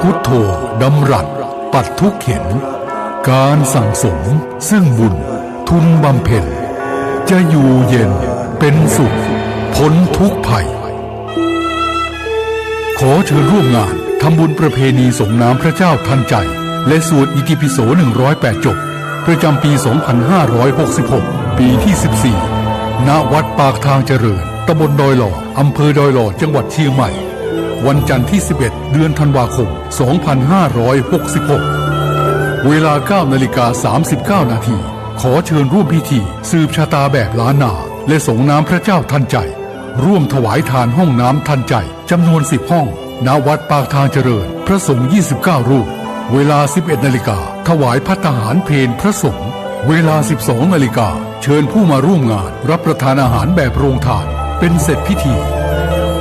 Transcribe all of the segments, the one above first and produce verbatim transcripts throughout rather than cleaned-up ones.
พุทโธดำรัสปัดทุกข์เข็ญ การสั่งสมซึ่งบุญทุนบำเพ็ญ จะอยู่เย็นเป็นสุขพ้นทุกข์ภัย ขอเชิญร่วมงานทำบุญประเพณีสงน้ำพระเจ้าทันใจ และสวดอิติปิโสหนึ่งร้อยแปดจบ ประจำปีสองพันห้าร้อยหกสิบหก ปีที่สิบสี่ ณ วัดปากทางเจริญ ตำบลดอยหล่อ อำเภอดอยหล่อ จังหวัดเชียงใหม่ วันจันทร์ที่สิบเอ็ด เดือนธันวาคม สองพันห้าร้อยหกสิบหก เวลา เก้านาฬิกาสามสิบเก้านาที ขอเชิญร่วมพิธีสืบชะตาแบบล้านนา และสงน้ำพระเจ้าทันใจ ร่วมถวายทานห้องน้ำทันใจ จำนวนสิบห้อง ณ วัดปากทางเจริญ พระสงฆ์ยี่สิบเก้ารูป เวลา สิบเอ็ดนาฬิกา ถวายภัตตาหารเพลพระสงฆ์ เวลา สิบสองนาฬิกา เชิญผู้มาร่วมงานรับประทานอาหารแบบโรงทาน เป็นเสร็จพิธี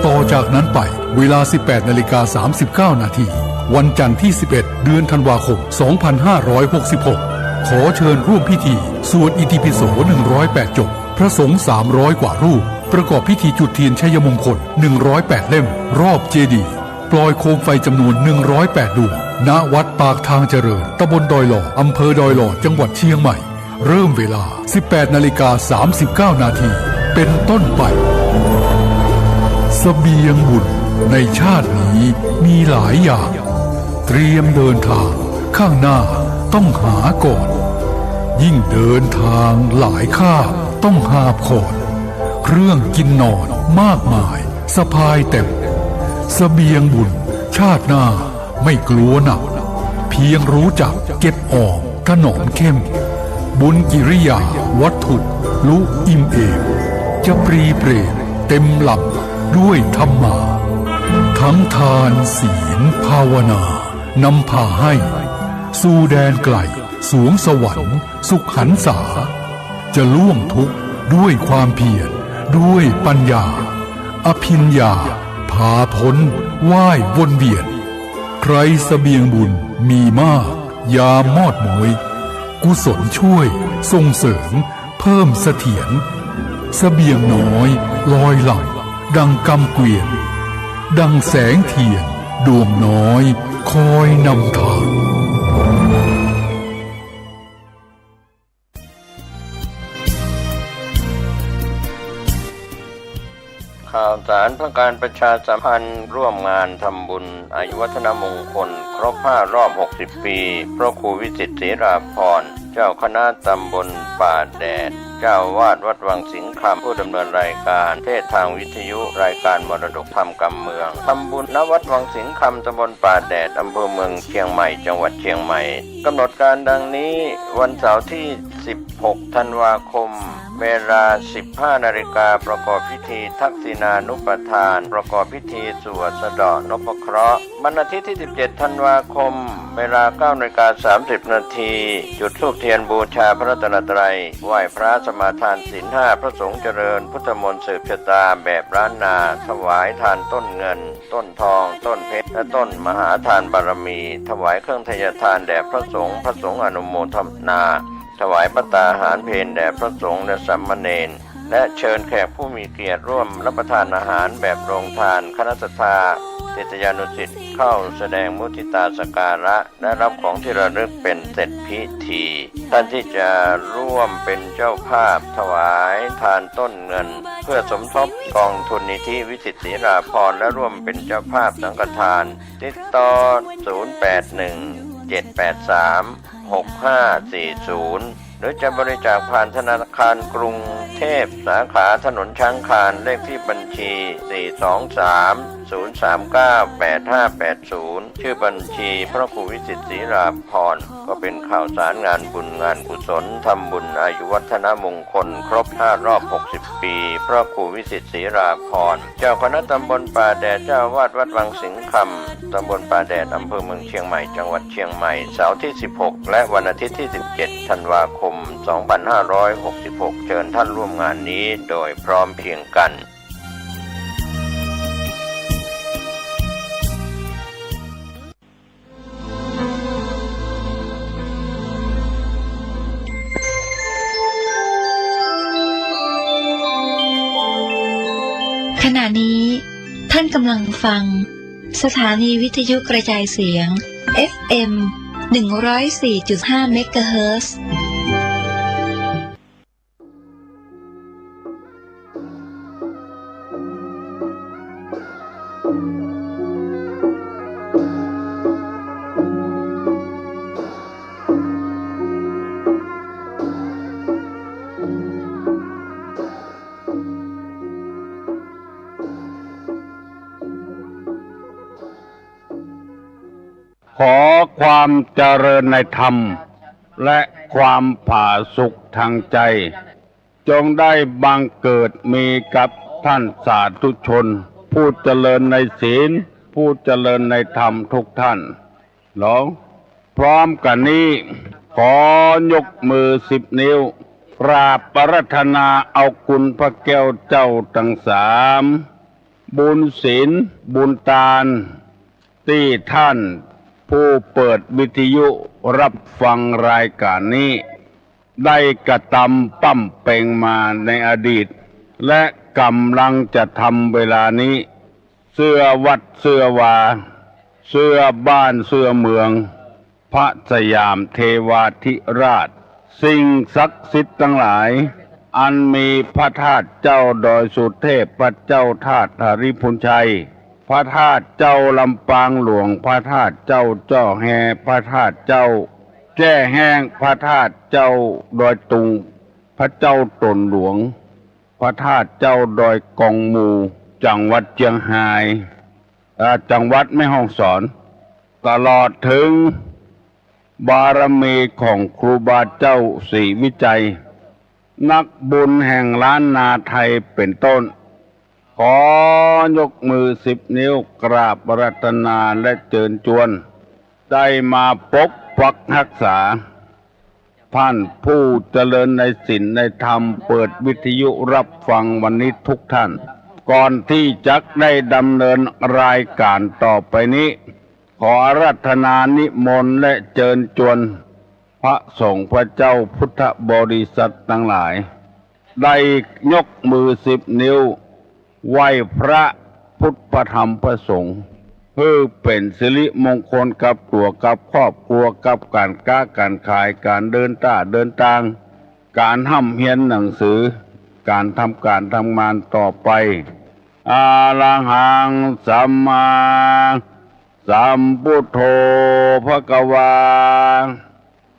ต่อจากนั้นไป เวลา สิบแปดนาฬิกาสามสิบเก้านาที วันจันทร์ที่สิบเอ็ด เดือนธันวาคม สองพันห้าร้อยหกสิบหก ขอเชิญร่วมพิธีสวดอิติปิโสหนึ่งร้อยแปดจบ พระสงฆ์สามร้อยกว่ารูป ประกอบพิธีจุดเทียนชัยมงคลหนึ่งร้อยแปดเล่ม รอบเจดีย์ ปล่อยโคมไฟจำนวนหนึ่งร้อยแปดดวง ณ วัดปากทางเจริญ ตำบลดอยหล่อ อำเภอดอยหล่อ จังหวัดเชียงใหม่ เริ่มเวลา สิบแปดนาฬิกาสามสิบเก้านาที เป็นต้นไป เสบียงบุญในชาตินี้มีหลายอย่าง เตรียมเดินทางข้างหน้าต้องหาก่อน ยิ่งเดินทางหลายคาบต้องหาบขอน เครื่องกินนอนมากมายสะพายเต็ม เสบียงบุญชาติหน้าไม่กลัวหนัก เพียงรู้จักเก็บออมถนอมเข้ม บุญกิริยาวัตถุลุอิ่มเอม จะปรีเปรมเต็มลำด้วยธรรมา ทั้งทานศีลภาวนานำพาให้ สู่แดนไกลสวงสวรรค์สุขหันษา จะล่วงทุกข์ด้วยความเพียรด้วยปัญญา อภิญญาพาพ้นว่ายวนเวียน ใครเสบียงบุญมีมากยามมอดม้อย กุศลช่วยส่งเสริมเพิ่มเสถียร เสบียงน้อยลอยหลั่งดังกำเกวียน ดังแสงเทียนดวงน้อยคอยนำทาง ข่าวสารเพื่อการประชาสัมพันธ์ ร่วมงานทำบุญอายุวัฒนมงคลครบห้ารอบหกสิบปี พระครูวิสิทธิ์ ศิราภรณ์ เจ้าคณะตำบลป่าแดด เจ้าอาวาสวัดวังสิงห์คำ ผู้ดำเนินรายการ เทศน์ทางวิทยุ รายการมรดกธรรมกำเมือง ทำบุญ ณ วัดวังสิงห์คำ ตำบลป่าแดด อำเภอเมืองเชียงใหม่ จังหวัดเชียงใหม่ กำหนดการดังนี้ วันเสาร์ที่สิบหกธันวาคม เวลาสิบห้านาฬิกา ประกอบพิธีทักษิณานุปทาน ประกอบพิธีสวดสะเดาะนพเคราะห์ วันอาทิตย์ที่สิบเจ็ดธันวาคม เวลาเก้านาฬิกาสามสิบนาที จุดธูปเทียนบูชาพระรัตนตรัย ไหว้พระสมาทานศีลห้า พระสงฆ์เจริญพุทธมนต์สืบชะตาแบบล้านนา ถวายทานต้นเงิน ต้นทอง ต้นเพชร และต้นมหาทานบารมี ถวายเครื่องไทยทานแด่พระสงฆ์ พระสงฆ์อนุโมทนา ถวายภัตตาหารเพลแด่พระสงฆ์และสามเณร และเชิญแขกผู้มีเกียรติร่วมรับประทานอาหารแบบโรงทาน คณะศรัทธา ศิษยานุศิษย์เข้าแสดงมุทิตาสักการะ และรับของที่ระลึกเป็นเสร็จพิธี ท่านที่จะร่วมเป็นเจ้าภาพถวายทานต้นเงิน เพื่อสมทบกองทุนนิธิวิสิทธิ์ ศิราภรณ์ และร่วมเป็นเจ้าภาพสังฆทาน ติดต่อ ศูนย์แปดหนึ่ง เจ็ดแปดสาม หกห้าสี่ศูนย์ หรือจะบริจาคผ่านธนาคารกรุงเทพ สาขาถนนช้างคาน เลขที่บัญชี สี่สองสาม ศูนย์สามเก้า แปดห้าแปดศูนย์ ชื่อบัญชีพระครูวิสิทธิ์ ศิราภรณ์ ก็เป็นข่าวสารงานบุญงานกุศล ทำบุญอายุวัฒนมงคลครบห้ารอบหกสิบปี พระครูวิสิทธิ์ ศิราภรณ์ เจ้าคณะตำบลป่าแดด เจ้าอาวาสวัดวังสิงห์คำ ตำบลป่าแดด อำเภอเมืองเชียงใหม่ จังหวัดเชียงใหม่ เสาร์ที่สิบหก และวันอาทิตย์ที่สิบเจ็ดธันวาคม สองพันห้าร้อยหกสิบหก เชิญท่านร่วมงานนี้โดยพร้อมเพรียงกัน ขณะนี้ท่านกำลังฟัง สถานีวิทยุกระจายเสียง เอฟเอ็ม หนึ่งร้อยสี่จุดห้า เมกะเฮิรตซ์ ขอความเจริญในธรรม และความผาสุกทางใจ จงได้บังเกิดมีกับท่านสาธุชน ผู้เจริญในศีล ผู้เจริญในธรรมทุกท่าน ลองพร้อมกันนี้ ขอยกมือสิบนิ้ว กราบอาราธนาเอาคุณพระแก้วเจ้าตังสาม บุญศีล บุญตาน ตี้ท่านผู้เปิดวิทยุฮับฟังรายก๋านนี้ ได้กระตำบำเพ็งมาในอดีต และก๋ำลังจะทำเวลานี้ เสื้อวัดเสื้อวา เสื้อบ้านเสื้อเมือง พระสยามเทวาธิราช สิ่งศักดิ์สิทธิ์ตังหลาย อันมีพระธาตุเจ้าดอยสุเทพ พระเจ้าธาตุหริภุญชัย พระธาตุเจ้าลำปางหลวง พระธาตุเจ้าจ้อแฮ พระธาตุเจ้าแจ้แฮง พระธาตุเจ้าดอยตุง พระเจ้าตนหลวง พระธาตุเจ้าดอยกองมู จังหวัดเจียงฮาย อ่า จังหวัดแม่ฮ่องสอน ตลอดเถิงบารมีของครูบาเจ้าศรีวิชัย นักบุญแห่งล้านนาไทยเป๋นต้น ขอยกมือสิบนิ้วกราบอาราธนาและเจิญจวน ได้มาปกปักฮักษา ท่านผู้เจริญในศีลในธรรม เปิดวิทยุฮับฟังวันนี้ทุกท่าน ก่อนตี้จะได้ดำเนินรายก๋านต่อไปนี้ ขออาราธนานิมนต์และเจิญจวน พระสงฆ์พระเจ้าพุทธบริษัทตังหลาย ได้ยกมือสิบนิ้ว ไหว้พระพุทธพระธรรมพระสงฆ์ หื้อเป๋นสิริมงคลกับตั๋วกับครอบครัว กับก๋านก๊าก๋านขาย ก๋านเดินต้าเดินตาง ก๋านฮ่ำเฮียนหนังสือ ก๋านทำก๋านทำงานต่อไป อะระหังสัมมาสัมพุทโธภะคะวา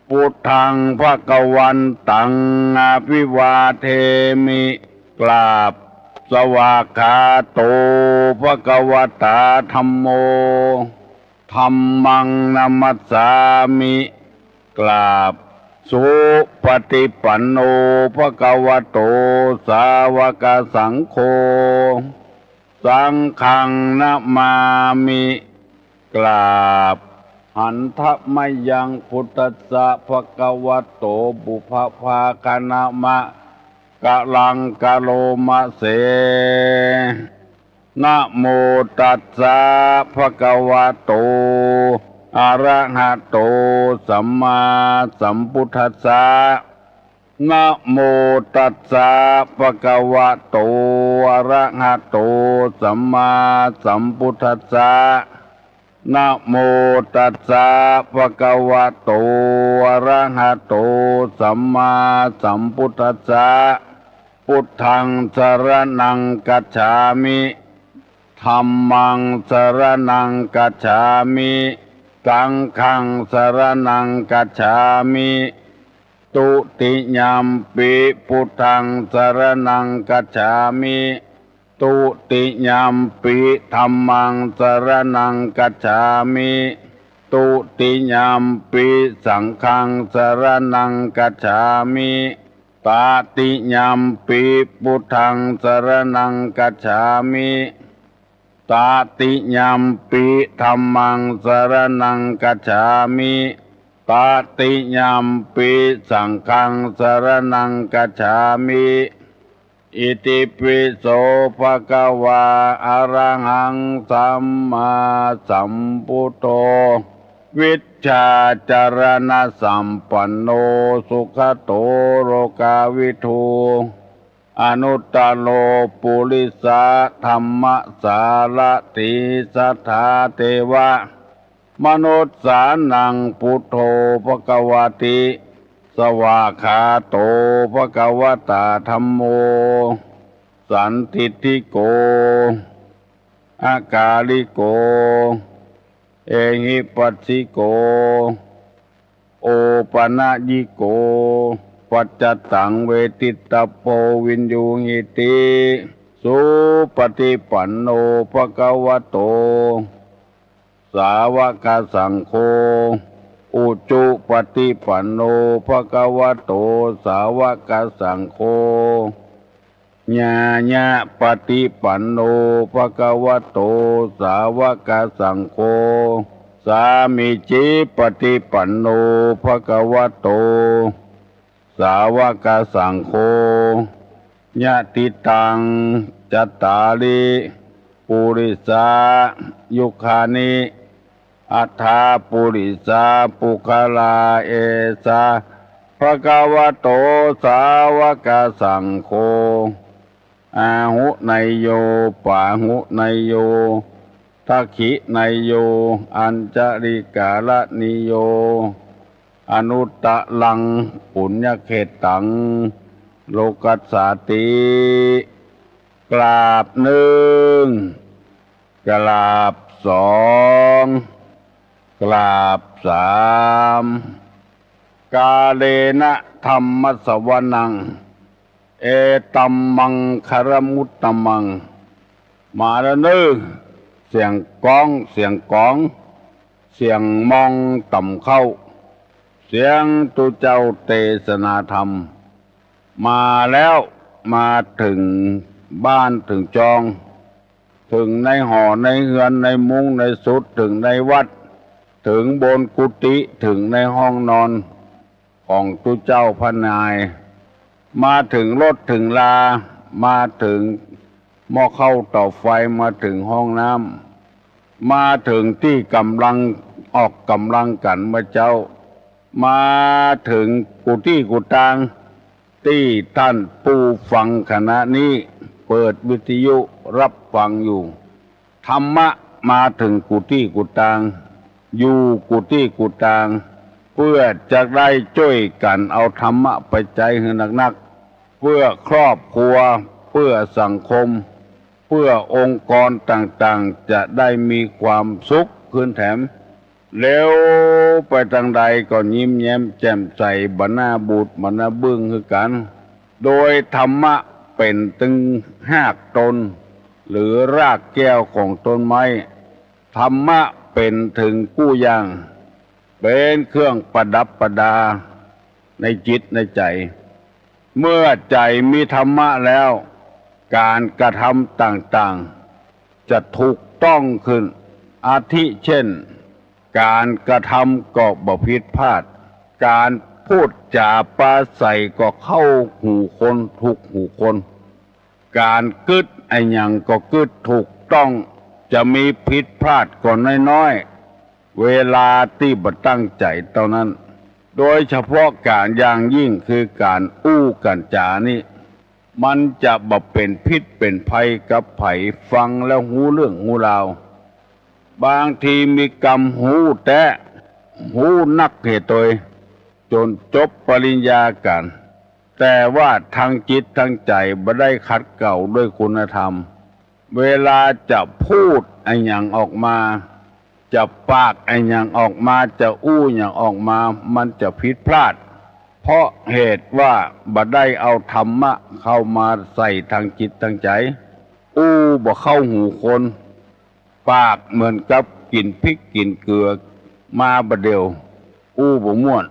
พุทธังภะคะวันตัง อะภิวาเทมิ กราบ สวากขาโต ภะคะวะตา ธัมโม ธัมมัง นะมัสสามิ กราบ สุปะติปันโน ภะคะวะโต สาวะกะสังโฆ สังฆัง นะมามิ กราบ หันทะมะยัง พุทธัสสะ ภะคะวะโต ปุพพะภาคะนะมะ กะลัง กะโรมะเส นะโมตัสสะ ภะคะวะโต อะระหะโต สัมมาสัมพุทธัสสะ นะโมตัสสะ ภะคะวะโต อะระหะโต สัมมาสัมพุทธัสสะ นะโมตัสสะ ภะคะวะโต อะระหะโต สัมมาสัมพุทธัสสะ พุทธัง สะระณัง กัจฉามิ ธัมมัง สะระณัง กัจฉามิ สังฆัง สะระณัง กัจฉามิ ตุติยัมปิ พุทธัง สะระณัง กัจฉามิ ตุติยัมปิ ธัมมัง สะระณัง กัจฉามิ ตุติยัมปิ สังฆัง สะระณัง กัจฉามิ ตะติยัมปิ พุทธัง สะระณัง กัจฉามิ ตะติยัมปิ ธัมมัง สะระณัง กัจฉามิ ตะติยัมปิ สังฆัง สะระณัง กัจฉามิ อิติปิโส ภะคะวา อะระหัง สัมมาสัมพุทโธ วิชชาจารณะสัมปันโน สุขะโต โลกาวิทู อนุตตโรปุริสะธัมมสารถิ สัทธาเทวะมนุสสานัง พุทโธภะคะวะติ สวากขาโตภะคะวะตา ธัมโมสันทิฏฐิโก อากาลิโก เอหิปัสสิโก โอปะนะยิโก ปัจจตังเวทิตาโพ วิญญูหิติ สุปฏิปันโนภะคะวะโต สาวกสังโฆ อุจุปฏิปันโนภะคะวะโต สาวกสังโฆ ญาญาปฏิปันโนภะคะวะโต สาวกสังโฆ สามีจิปฏิปันโนภะคะวะโต สาวกสังโฆ ยะถิตัง จัตตาริ ปุริสายุคานิ อัฏฐาปุริสาปุคคลา เอสาภะคะวะโต สาวกสังโฆ อาหุเนยโย ปาหุเนยโย ทักขิเนยโย อัญชลีกรณีโย อนุตตรัง ปุญญเขตตัง โลกัสสาติ กราบนึ่ง กราบสอง กราบสาม กาเลนะธัมมสสวนัง เอตัมมังคละมุตตมัง มาแล้วเน่อ เสียงก๊อง เสียงก๋อง เสียงมองต่ำเข้า เสียงตุ๊เจ้าเตสนาธรรม มาแล้ว มาเถิงบ้านเถิงจอง เถิงในหอในเฮือนในมุ้งในสุด เถิงในวัด เถิงบนกุฏิ เถิงในห้องนอน ของตุ๊เจ้าพระนาย มาเถิงรถเถิงรา มาเถิงหม้อข้าวเต๋าไฟ มาเถิงห้องน้ำ มาเถิงตี้ก่ำลังออกก่ำลังกั๋นเมื่อเจ๊า มาเถิงกู้ตี้กู้ตาง ตี้ต้านผู้ฟังขณะนี้เปิดวิทยุฮับฟังอยู่ ธรรมะมาเถิงกู้ตี้กู้ตาง อยู่กู้ตี้กู้ตาง เปื้อจะได้จ้วยกั๋นเอาธรรมะไปใจ๊หื้อนักๆ เปื้อครอบครัว เปื้อสังคม เปื้อองค์กรต่างๆ จะได้มีความสุขขึ้นแถม เหลียวไปตางใดก็ยิ้มแย้มแจ่มใส บ่หน้าบูดบ่หน้าบึ้งหื้อกั๋น โดยธรรมะเป๋นตึงฮากตน หรือรากแก้วของต้นไม้ ธรรมะเป๋นเถิงกู้อย่าง เป๋นเครื่องประดับประดาในจิตในใจ๋ เมื่อใจ๋มีธรรมะแล้ว ก๋านกระทำต่างๆ จะถูกต้องขึ้น อาทิเช่น ก๋านกระทำก็บ่ผิดพลาด ก๋านพูดจ๋าปราศรัยก็เข้าหูคน ถูกหูคน ก๋านกึ๊ดอะหยังก็กึ๊ดถูกต้อง จะมีผิดพลาดก็น้อยๆ เวลาตี้บ่ตั้งใจ๋เต้านั้น โดยเฉพาะก๋านอย่างยิ่งคือก๋านอู้ก๋านจ๋านี้ มันจะบ่เป๋นพิษเป๋นภัยกับใผ ฟังแล้วฮู้เรื่องฮู้ราว บางทีมีกำฮู้แต๊ ฮู้นักเหียโตย จ๋นจบปริญญากั๋น แต่ว่าทางจิตทางใจ๋บ่ได้ขัดเกลาด้วยคุณธรรม เวลาจะพูดอะหยังออกมา จะปากอะหยังออกมา จะอู้หยังออกมา มันจะผิดพลาด เพราะเหตุว่าบ่ได้เอาธรรมะเข้ามาใส่ทางจิตทางใจ๋ อู้บ่เข้าหูคน ปากเหมือนกับกิ๋นพริกกิ๋นเกลือ มาบ่าเดี่ยว อู้บ่ม่วน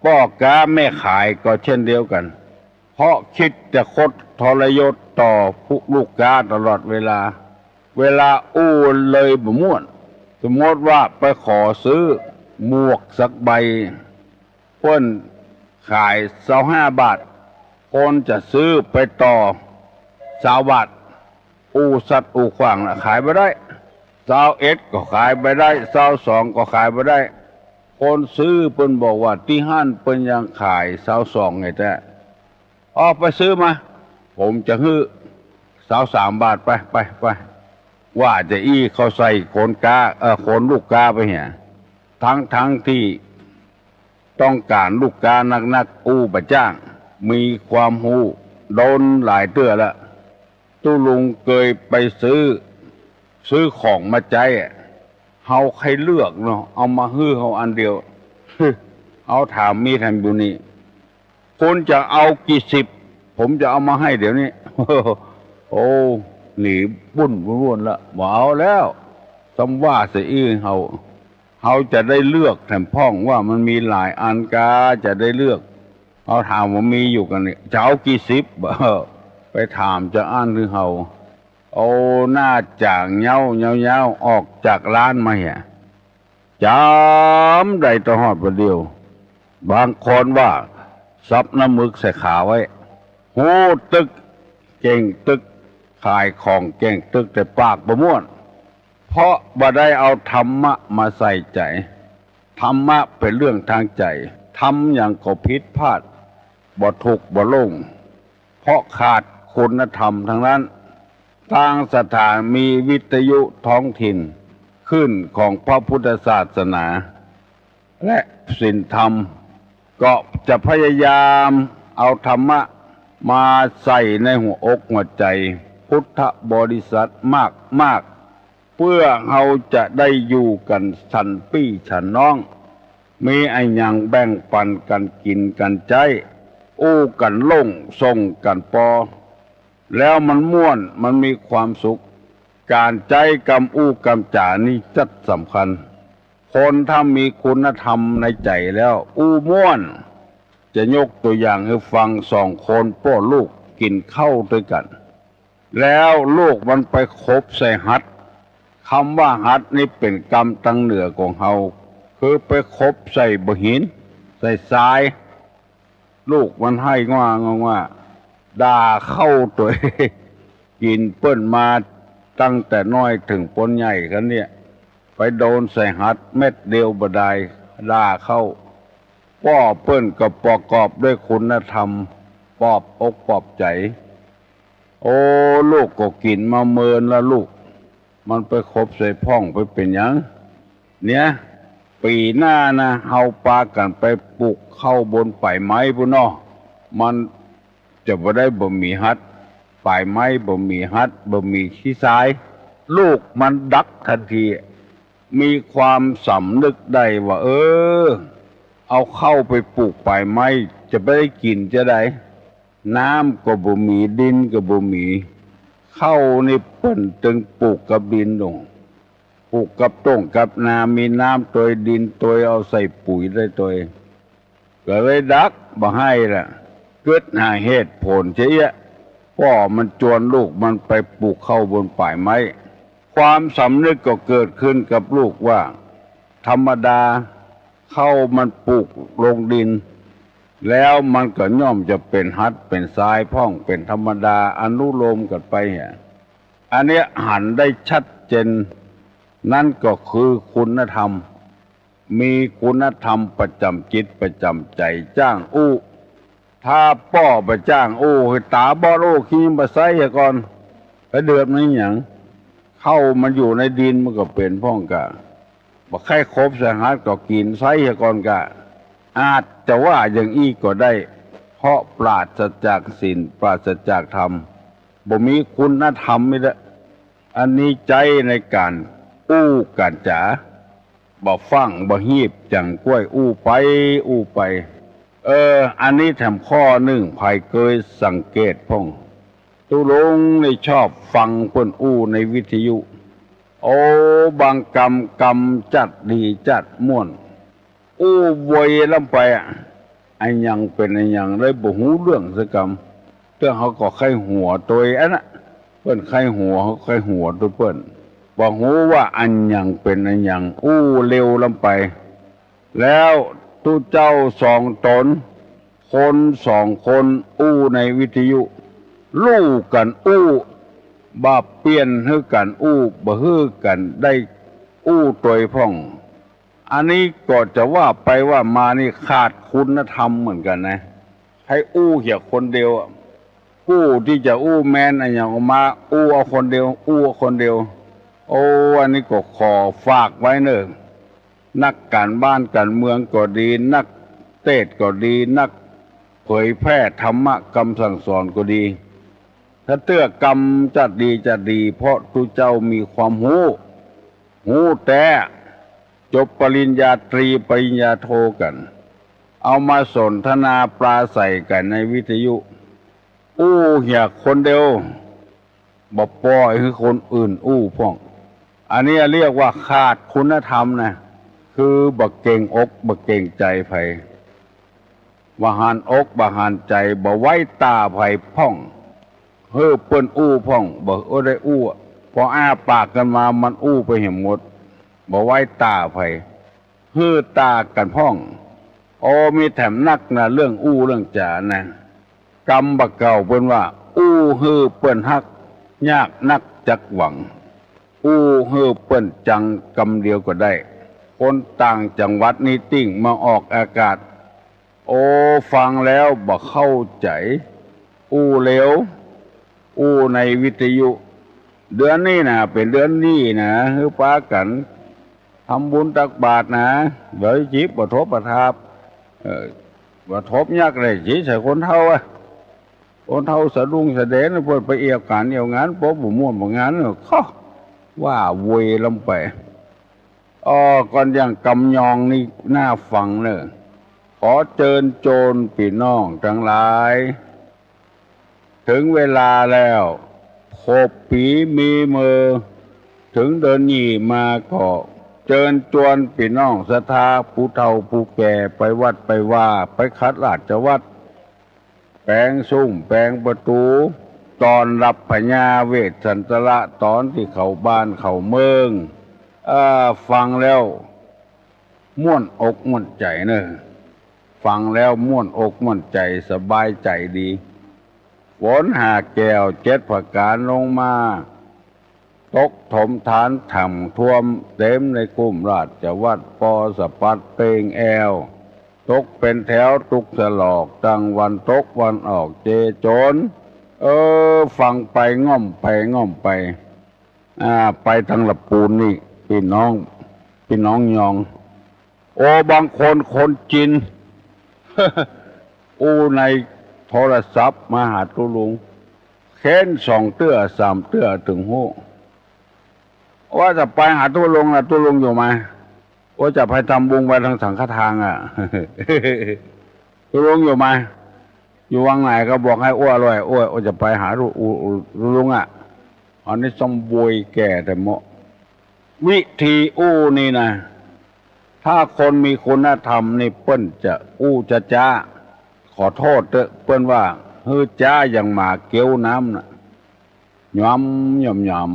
ป้อก๊าแม่ขายก็เช่นเดียวกั๋น เพราะคิดจะคดทรยศต่อผู้ลูกค้าตลอดเวลา เวลาอู้เลยบ่ม่วน สมมติว่าไปขอซื้อหมวกสักใบ เปิ้นขายซาวห้าบาท คนจะซื้อไปต่อซาวบาท อู้สัดอู้ขวางละ ขายบ่ได้ ซาวเอ็ดก็ขายบ่ได้ ซาวสองก็ขายบ่ได้ คนซื้อเปิ้นบอกว่าตี้หั้นเปิ้นยังขายซาวสองไงแต๊ ออกไปซื้อมา ผมจะหื้อ ซาวสามบาท ไป ไป ไป ว่าจาอี้เข้าใส่คนก๊า เอ่อ คนลูกก๊าไปเหีย ทั้งๆ ตี้ต้องก๋านลูกก๊านักๆ อู้บ่จ้าง มีความฮู้ โดนหลายเตื้อละ ตุ๊ลุงเกยไปซื้อ ซื้อของมาใจ๊อะ เฮาใค่เลือกเนาะ เอามาหื้อเฮาอันเดียว เฮาถามมีแถมอยู่นี่ คุณจะเอากี่สิบ ผมจะเอามาให้เดี๋ยวนี้ โอ้ หนีบุ้นวุ่นๆ ละ บ่เอาแล้ว ซ้ำว่าเสียอี้เฮา เฮาจะได้เลือกแถมพ่องว่ามันมีหลายอันกา จะได้เลือก เฮาถามว่ามีอยู่กั๋นนี่ จะเอากี่สิบ ไปถามจาอั้นหื้อเฮา เอาหน้าจ๋างเย้า เย้าๆ ออกจากร้านมาเหีย จ๋ำได้ตลอดบ่าเดี่ยว บางคนว่าซับน้ำมึกใส่ขาไว้ ฮู้ตึก เก่งตึก ขายของเก่งตึก แต่ปากบ่ม่วน เพราะบ่ได้เอาธรรมะมาใส่ใจ๋ ธรรมะเป๋นเรื่องตางใจ๋ ทำหยังก็ผิดพลาด บ่ถูกบ่โล่ง เพราะขาดคุณธรรมตังนั้น ตางสถานีวิทยุท้องถิ่นคลื่นของพระพุทธศาสนา และศีลธรรม ก็จะพยายามเอาธรรมะมาใส่ในหัวอกหัวใจ๋พุทธบริษัทมากๆ เปื้อเฮาจะได้อยู่กั๋นฉันปี้ฉันน้อง มีอะหยังแบ่งปั๋นกั๋นกิ๋นกั๋นใจ๊ อู้กั๋นโล่งส่งกั๋นปอ แล้วมันม่วน มันมีความสุข ก๋านใจ๊กำอู้กำจ๋านี่จัดสำคัญ คนถ้ามีคุณธรรมในใจ๋แล้ว อู้ม่วน จะยกตั๋วอย่างหื้อฟัง สองคนป้อลูกกิ๋นข้าวตวยกั๋น แล้วลูกมันไปขบใส่หัด กำว่าหัดนี่เป๋นกำตางเหนือของเฮา คือไปขบใส่บ่าหิน ใส่ทราย ลูกมันไห้ง่าๆ ด่าข้าวตวย กิ๋นเปิ้นมาตั้งแต่น้อยเถิงป๊นใหญ่คันเนี่ย ไปโดนใส่หัดเม็ดเดียวบ่ดาย ด่าข้าว ป้อเปิ้นก็ประกอบด้วยคุณธรรม ปลอบอกปลอบใจ๋ โอ้ ลูกก็กิ๋นมาเมินละลูก มันไปขบใส่พ่องไปเป๋นหยัง เนี่ย ปี๋หน้านะ เฮาปากั๋นไปปลูกข้าวบนป๋ายไม้ปู้นเนาะ มันจะบ่ได้บ่มีหัด ป๋ายไม้บ่มีหัด บ่มีขี้ทราย ลูกมันดักตันที มีความสำนึกได้ว่า เออ เอาข้าวไปปลูกป๋ายไม้ จะไปได้กิ๋นจาใด น้ำก็บ่มี ดินก็บ่มี ข้าวนี่เปิ้นตึงปลูกกับดินโน่น ปลูกกับต้งกับนา มีน้ำตวยดินตวย เอาใส่ปุ๋ยได้ตวย ก็เลยดักบ่หื้อละ กึ๊ดหาเหตุผลเสียเอี้ย ป้อมันจวนลูกมันไปปลูกข้าวบนป๋ายไม้ ความสำนึกก็เกิดขึ้นกับลูกว่า ธรรมดา ข้าวมันปลูกลงดิน แล้วมันก็ย่อมจะเป๋นหัดเป๋นทรายพ่องเป๋นธรรมดา อนุโลมกั๋นไปอะ อันเนี้ยหันได้ชัดเจน นั้นก็คือคุณธรรม มีคุณธรรมประจ๋ำจิตประจ๋ำใจ๋ จ้างอู้ ถ้าป้อบ่จ้างอู้ หื้อต๋าบอดอู้ ขี้บ่ใส้เหียก่อน ไปเดือดมันหยัง ข้าวมันอยู่ในดินมันก็เป๋นพ่องกา บ่ใค่ขบใส่หัดก็กิ๋นใส้เหียก่อนกา อาจจะว่าอย่างอี้ก็ได้ เพราะปราศจากศีล ปราศจากธรรม บ่มีคุณธรรมนี่แหละ อันนี้ใจ๊ในก๋านอู้ก๋านจ๋า บ่ฟั่งบ่ฮีบ จั่งก้วยอู้ไปอู้ไป เออ อันนี้แถมข้อนึ่ง ใผเกยสังเกตพ่อง ตุ๊ลุงนี่ชอบฟังเปิ้นอู้ในวิทยุ โอ้ บางกำ กำจัดดีจัดม่วน อู้โวยล้ำไปอะ อะหยังเป๋นอะหยังเลยบ่ฮู้เรื่องสักกำ เตื้องเฮาก็ใค่หัวตวยอันน่ะ เปิ้นใค่หัว เฮาใค่หัวตวยเปิ้น บ่ฮู้ว่าอะหยังเป๋นอะหยัง อู้เร็วล้ำไป แล้วตุ๊เจ้าสองต๋น คนสองคนอู้ในวิทยุ ลู่กั๋นอู้ บ่เปลี่ยนหื้อกั๋นอู้ บ่หื้อกั๋นได้อู้ตวยพ่อง อันนี้ก็จะว่าไปว่ามานี่ขาดคุณธรรมเหมือนกั๋นนะ ใค่อู้เหียคนเดียวอะ อู้ตี้จะอู้แมนอะหยังออกมา อู้เอาคนเดียว อู้เอาคนเดียว โอ้ อันนี้ก็ขอฝากไว้เน่อ นักก๋านบ้านก๋านเมืองก็ดี นักเตสน์ก็ดี นักเผยแพร่ธรรมะกำสั่งสอนก็ดี ถ้าเตื้อกำจะดีจะดี เพราะตุ๊เจ้ามีความฮู้ ฮู้แต๊ จบปริญญาตรีปริญญาโทกั๋น เอามาสนทนาปราศรัยกั๋นในวิทยุ อู้เหียคนเดียว บ่ปล่อยหื้อคนอื่นอู้พ่อง อันนี้เรียกว่าขาดคุณธรรมนะ คือบ่เกรงอกบ่เกรงใจ๋ใผ บ่หันอกบ่หันใจ๋ บ่ไว้ต้าใผพ่อง หื้อเปิ้นอู้พ่อง บ่หื้อได้อู้ พออ้าปากกั๋นมา มันอู้ไปเหียหมด บ่ไว้ต้าใผ หื้อต้ากั๋นพ่อง โอ้ มีแถมนักนะ เรื่องอู้เรื่องจ๋านะ กำบ่าเก่าเปิ้นว่า อู้หื้อเปิ้นฮัก ยากนักจักหวัง อู้หื้อเปิ้นจัง กำเดียวก็ได้ คนต่างจังหวัดนี้ติ่งมาออกอากาศ โอ้ ฟังแล้วบ่เข้าใจ๋ อู้เหลว อู้ในวิทยุ เดือนนี้นะ เป๋นเดือนนี้นะ หื้อปากั๋นทำบุญตักบาตรนะ บ่จิบบ่ทบบ่ทาบ เอ่อ บ่ทบยักษ์ได้จิใส่คนเฒ่าอะ คนเฒ่าสะดุ้งสะเดน เปิ้นไปเอี่ยวก๋านเอี่ยวงาน ปอบ่ม่วนบ่งาน เคาะ ว่าโวยลำไป อ้อ ก่อนอย่างกำยองนี่น่าฟังเน่อ ขอเจิญจวนปี้น้องตังหลาย เถิงเวลาแล้ว ครบปี๋มีเมอ เถิงเดือนยี่มาก็ เจิญจวนปี้น้องศรัทธา ผู้เฒ่าผู้แก่ ไปวัดไปวา ไปขัดราชวัตร แป๋งซุ่มแป๋งประตู๋ ต้อนฮับพญาเวสสันตระ ต๋อนตี้เข้าบ้านเข้าเมือง เอ่อ ฟังแล้วม่วนอกม่วนใจ๋เน่อ ฟังแล้วม่วนอกม่วนใจ๋ สบายใจ๋ดี ฝนห้าแก้วเจ็ดผะก๋านลงมา ตกถมถานถ่ำท่วม เต็มในคุ้มราชวัตร ปอสะปัดเปงแอว ตกเป๋นแถวตุ๊กสะหลอก ตังวันตกวันออกเจโจร เออ ฟังไปง่อมไปง่อมไป อ่า ไปตังละปูนนี่ ปี้น้อง ปี้น้องยอง โอ้ บางคนคนจีน อู้ในโทรศัพท์มาหาตุ๊ลุง เค้นสองเตื้อสามเตื้อเถิงฮู้ ว่าจะไปหาตุ๊ลุงนะ ตุ๊ลุงอยู่ไหม ว่าจะไปทำบุญไปตังสังฆทานอะ ตุ๊ลุงอยู่ไหม อยู่วังไหน ก็บอกหื้ออ้วลอย อ้ว อ้วจะไปหาตุ๊ ตุ๊ลุงอะ อันนี้ต้องโวยแก่แต่เมาะ วิธีอู้นี่นะ ถ้าคนมีคุณธรรมนี่เปิ้นจะอู้จ๊าๆ ขอโต้ษเต๊อะ เปิ้นว่า หื้อจ๊าอย่างหมาเกี้ยวน้ำน่ะ หยามหยามหยาม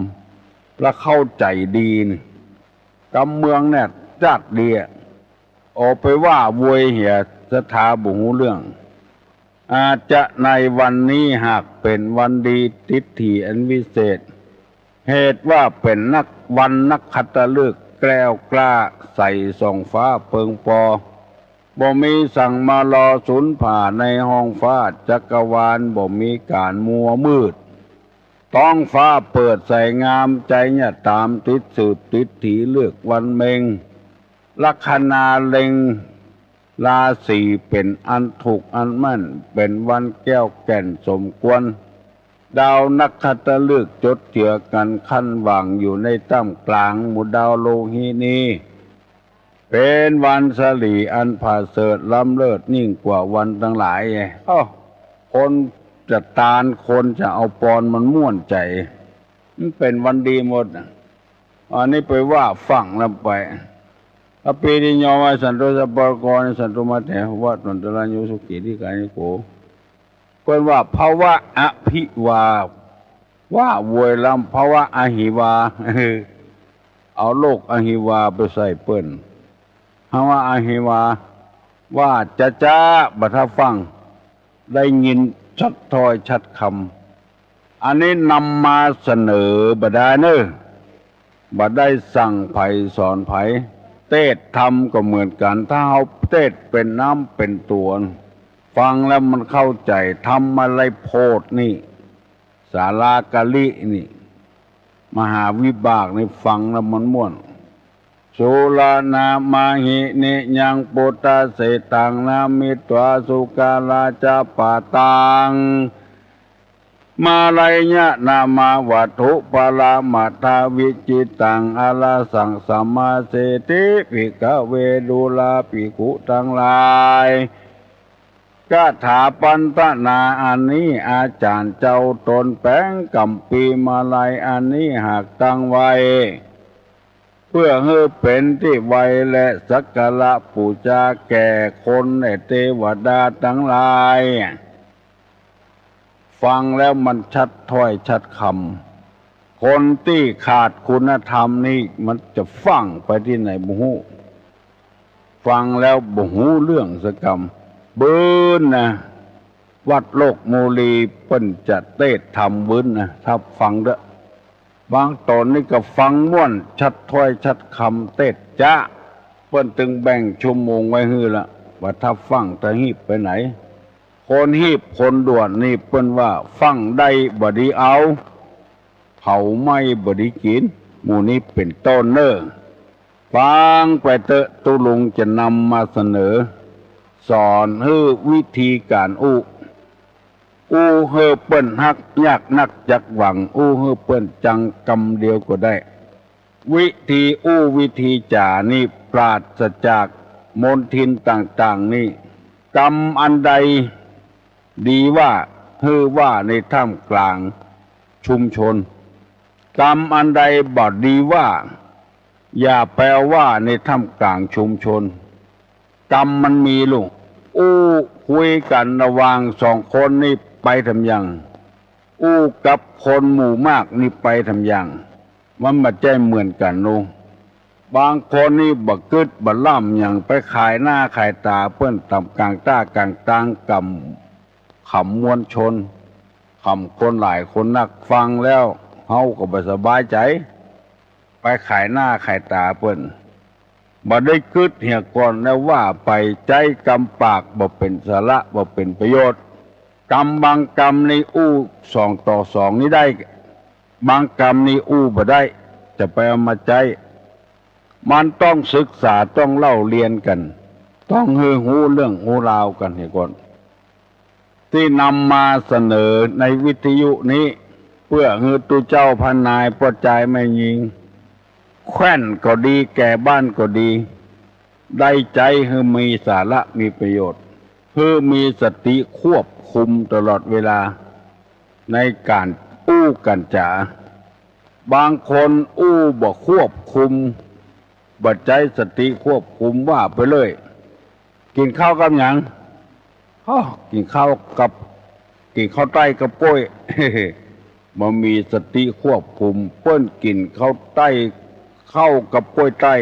แล้วเข้าใจ๋ดีนี่ กำเมืองเนี่ยจัดดีอะ ออกไปว่าโวยเหียศรัทธาบ่ฮู้เรื่อง อาจจะในวันนี้หากเป๋นวันดีทิฏฐิอันวิเศษ เหตุว่าเป๋นนักวันนักขัตฤกษ์แกล้วกล้าใสส่องฟ้าเปิงปอ บ่มีสังมารอสูญผ่าในห้องฟ้าจักรวาล บ่มีก๋านมัวมืด ท้องฟ้าเปิดใสงาม ใจ๋อย่าต๋ามติดสืบทิฏฐิฤกษ์วันเม็ง ลัคนาเล็ง ราศีเป๋นอันถูกอันแม่น เป๋นวันแก้วแก่นสมควร ดาวนักขัตฤกษ์จดเจือกั๋นขั้นหว่างอยู่ในต้ามก๋างหมู่ดาวโลหินี เป๋นวันสะหลีอันผาเสริฐล้ำเลิศยิ่งกว่าวันตังหลาย เอ้า คนจะตาน คนจะเอาปอนมันม่วนใจ๋ มันเป๋นวันดีหมดน่ะ อันนี้ไปว่าฟั่งแล้วไป อปีติโย วาสันตุ สัพพะโรโค วาสันตุ มาเต ภวัตวันตะราโย สุขี ทีฆายุโก เปิ้นว่า ภวะอภิวา ว่าโวยลำ ภวะอหิวา เอาโรคอหิวาไปใส่เปิ้น ภวะอหิวา ว่าจ๊าๆ บ่าฟั่ง ได้ยินชัดถ้อยชัดคำ อันนี้นำมาเสนอบ่าดายเน่อ บ่าได้สั่งใผสอนใผ เตสน์ธรรมก็เหมือนกั๋น ถ้าเฮาเตสน์เป๋นน้ำเป๋นตั๋ว ฟังแล้วมันเข้าใจ๋ ธรรมะไรโพดนี่ สาลาการินี่ มหาวิบากนี่ ฟังแล้วมันม่วน สุรานามหิ นิยัง ปุตตะเสฏฐัง นามิตวา สุกาลาจะปะตัง มาลัยยะนามา วัตถุปะละมะทา วิจิตตัง อะระหัง สัมมาเสฏฐิ ภิกขะเว ดูราภิกขุตังหลาย คาถาพันธนาอันนี้ อาจ๋ารย์เจ้าตนแป๋งกัมภีร์มาลัยอันนี้ หากตั้งไว้ เปื้อหื้อเป๋นตี้ไหว้และสักการะปู๋จาแก่คนและเตวดาตังหลาย ฟังแล้วมันชัดถ้อยชัดกำ คนตี้ขาดคุณธรรมนี่มันจะฟั่งไปตี้ไหนบ่ฮู้ ฟังแล้วบ่ฮู้เรื่องสักกำ เบิ่นนะ วัดโลกมูลีเปิ้นจะเตศน์ธรรมเบิ่นนะ ถ้าฟังเต๊อะ บางต๋อนนี่ก็ฟังม่วน ชัดถ้อยชัดกำ เตศน์จ๊ะ เปิ้นตึงแบ่งชั่วโมงไว้หื้อละ ว่าถ้าฟั่งจะฮีบไปไหน คนฮีบคนด่วนนี่เปิ้นว่าฟั่งได้บ่ดีเอา เผาไหม้บ่ดีกิ๋น หมู่นี้เป๋นต้นเน่อ ฟังไปเต๊อะ ตุ๊ลุงจะนำมาเสนอ สอนหื้อวิธีก๋านอู้ อู้หื้อเปิ้นฮักยากนักจักหวัง อู้หื้อเปิ้นจังกำเดียวก็ได้ วิธีอู้วิธีจ๋านี่ปราศจากมลทินต่างๆ นี่ กำอันใดดีว่า หื้อว่าในท่ามกลางชุมชน กำอันใดบ่ดีว่า อย่าไปเอาว่าในท่ามกลางชุมชน กำมันมีลูก อู้คุยกั๋นระหว่างสองคนนี่ไปทำยัง อู้กับคนหมู่มากนี่ไปทำยัง มันบ่ใจ้เหมือนกั๋นลูก บางคนนี่บ่กึ๊ดบ่ล่ำหยัง ไปขายหน้าขายต๋าเปิ้นต๋ามก๋างต้าก๋างตาง ก๋ำ ขำมวลชน ขำคนหลายคนนัก ฟังแล้วเฮาก็บ่สบายใจ๋ ไปขายหน้าขายต๋าเปิ้น บ่ได้กึ๊ดเหียก่อน แล้วว่าไป ใจ๊กำปากบ่เป๋นสาระ บ่เป๋นประโยชน์ กำบางกำนี่อู้สองต่อสองนี่ได้ บางกำนี่อู้บ่ได้ จะไปเอามาใจ๊ มันต้องศึกษา ต้องเล่าเรียนกั๋น ต้องหื้อฮู้เรื่องฮู้ราวกั๋นเหียก่อน ตี้นำมาเสนอในวิทยุนี้ เปื้อหื้อตุ๊เจ้าพระนายป้อจายแม่ญิง แคว่นก็ดี แก่บ้านก็ดี ได้ใจ๊หื้อมีสาระมีประโยชน์ หื้อมีสติควบคุมตลอดเวลา ในก๋านอู้ก๋านจ๋า บางคนอู้บ่ควบคุม บ่ใจ๊สติควบคุม ว่าไปเรื่อย กิ๋นข้าวกับหยัง อ้อ กิ๋นข้าวกับ กิ๋นข้าวใต้กับก้วย บ่มีสติควบคุม เปิ้นกิ๋นข้าวใต้ ข้าวกับก้วยใต้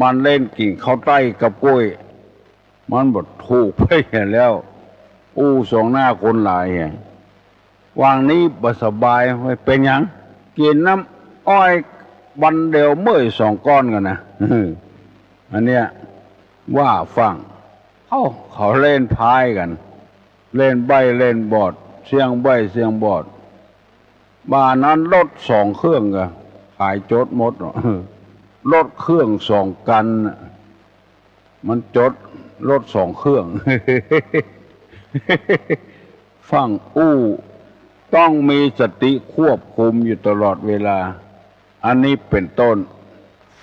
มันเล่นกิ๋นข้าวใต้กับก้วย มันบ่ถูกไปแล้ว อู้สองหน้าคนหลายแหง วางนี้บ่สบาย เป๋นหยัง กิ๋นน้ำอ้อยวันเดียวเมื่อยสองก้อนกั๋นนะ อันเนี้ย ว่าฟั่ง เอ้า เขาเล่นไพ่กั๋น เล่นใบ้เล่นบอด เสี่ยงใบ้เสี่ยงบอด บ่านั้นรถสองเครื่องก็ขายจดหมด รถเครื่องสองคันน่ะ มันจดรถสองเครื่อง ฟั่งอู้ ต้องมีสติควบคุมอยู่ตลอดเวลา อันนี้เป๋นต้น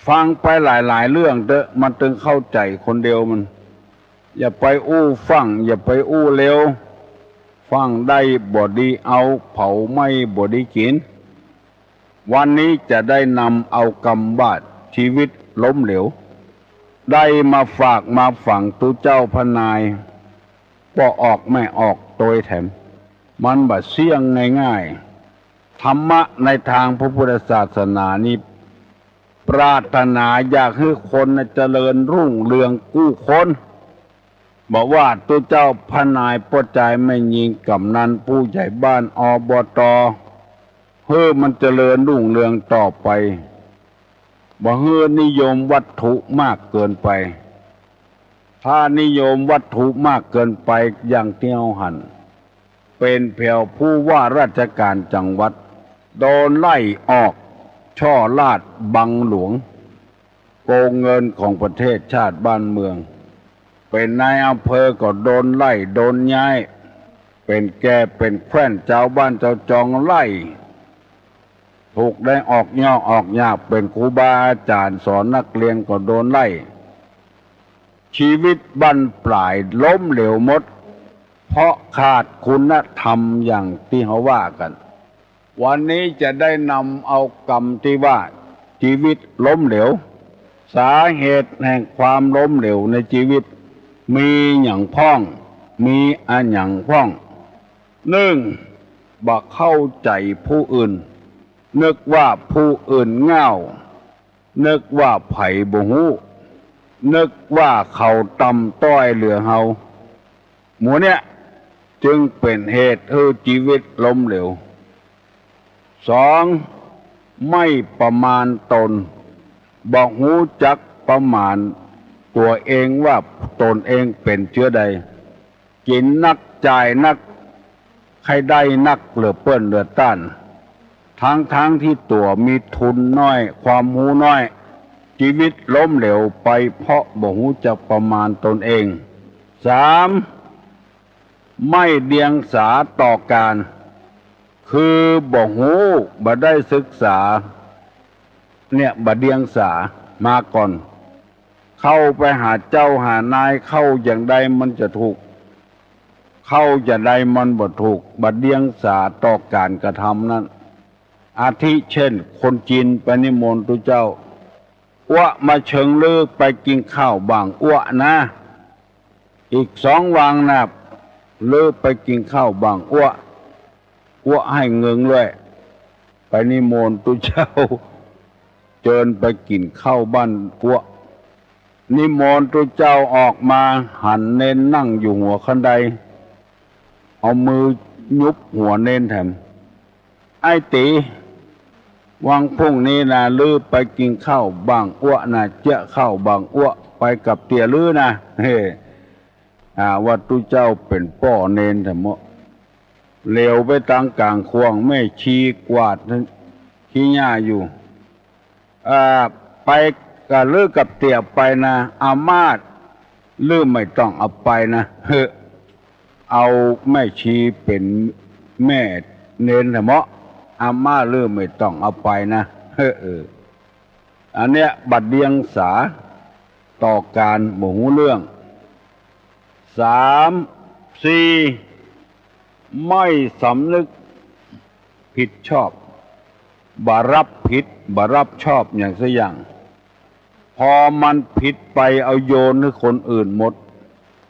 ฟังไปหลายๆ เรื่องเต๊อะ มันตึงเข้าใจ๋คนเดียวมัน อย่าไปอู้ฟั่ง อย่าไปอู้เร็ว ฟั่งได้บ่ดีเอา เผาไหม้บ่ดีกิ๋น วันนี้จะได้นำเอากำบาดชีวิตล้มเหลว ได้มาฝากมาฝังตุ๊เจ้าพระนาย ป้อออกแม่ออกโตยแถม มันบ่เสี้ยงง่ายๆ ธรรมะในตางพระพุทธศาสนานี้ ปรารถนาอยากหื้อคนน่ะเจริญรุ่งเรืองกู้คน บ่ว่าตุ๊เจ้าพระนายป้อจายแม่ญิงก๋ำนันผู้ใหญ่บ้าน อบต. หื้อมันเจริญรุ่งเรืองต่อไป บ่หื้อนิยมวัตถุมากเกินไป ถ้านิยมวัตถุมากเกินไปอย่างตี้เฮาหัน เป๋นแผวผู้ว่าราชก๋านจังหวัด โดนไล่ออก ช่อราชบังหลวง โกงเงินของประเทศชาติบ้านเมือง เป๋นนายอำเภอก็โดนไล่ โดนย้าย เป๋นแก่เป๋นแคว่น จาวบ้านจาวจองไล่ ถูกได้ออกยากออกยาก เป๋นครูบาอาจ๋ารย์สอนนักเรียนก็โดนไล่ ชีวิตบั้นปลายล้มเหลวหมด เพราะขาดคุณธรรมอย่างตี้เฮาว่ากั๋น วันนี้จะได้นำเอากำตี้ว่า ชีวิตล้มเหลว สาเหตุแห่งความล้มเหลวในชีวิต มีหยังพ่อง มีอะหยังพ่อง นึ่ง บ่เข้าใจ๋ผู้อื่น นึกว่าผู้อื่นง่าว นึกว่าใผบ่ฮู้ นึกว่าเขาต่ำต้อยเหลือเฮา หมู่เนี้ยจึงเป๋นเหตุหื้อชีวิตล้มเหลว สอง ไม่ประมาณตน บ่ฮู้จักประมาณตั๋วเองว่าตนเองเป๋นเจื้อใด กิ๋นนักจ่ายนัก ใค่ได้นักเหลือเปิ้นเหลือต้าน ทั้งๆ ตี้ตั๋วมีทุนน้อย ความฮู้น้อย ชีวิตล้มเหลวไปเพราะบ่ฮู้จักประมาณตนเอง สาม ไม่เดียงสาต่อก๋าน คือบ่ฮู้ บ่ได้ศึกษา เนี่ย บ่เดียงสามาก่อน เข้าไปหาเจ้าหานาย เข้าอย่างใดมันจะถูก เข้าอย่างใดมันบ่ถูก บ่เดียงสาต่อก๋านกระทำนั้น อาทิเช่น คนจีนไปนิมนต์ตุ๊เจ้า อั๊วมาเชิงลือไปกิ๋นข้าวบ่างอั๊วนะ อีกสองวันนะ ลือไปกิ๋นข้าวบ่างอั๊ว อั๊วหื้อเงินด้วย ไปนิมนต์ตุ๊เจ้า เจิญไปกิ๋นข้าวบ้านอั๊ว นิมนต์ตุ๊เจ้าออกมา หันเณรนั่งอยู่หัวคันได เอามือหยุบหัวเณรแถม ไอ้ตี๋ วันพรุ่งนี้นะ ลือไปกิ๋นข้าวบ่างอั๊วนะ เจ๊ยะข้าวบ่างอั๊ว ไปกับเตียะลือนะ เฮ้ อ่า ว่าตุ๊เจ้าเป๋นป้อเณรแถมเมาะ เหลียวไปตางก๋างข่วง แม่ชีกวาดขี้หญ้าอยู่ อ่า ไปกับลือกับเตียะไปนะ อาม่าลือไม่ต้องเอาไปนะ เฮ้อ เอาแม่ชีเป๋นแม่เณรแถมเมาะ อาม่าลือไม่ต้องเอาไปนะ เฮ้อ เออ อันเนี้ยบ่เดียงสาต่อก๋าน บ่ฮู้เรื่อง สาม สี่ ไม่สำนึกผิดชอบ บ่รับผิด บ่รับชอบหยังสักอย่าง พอมันผิดไปเอาโยนหื้อคนอื่นหมด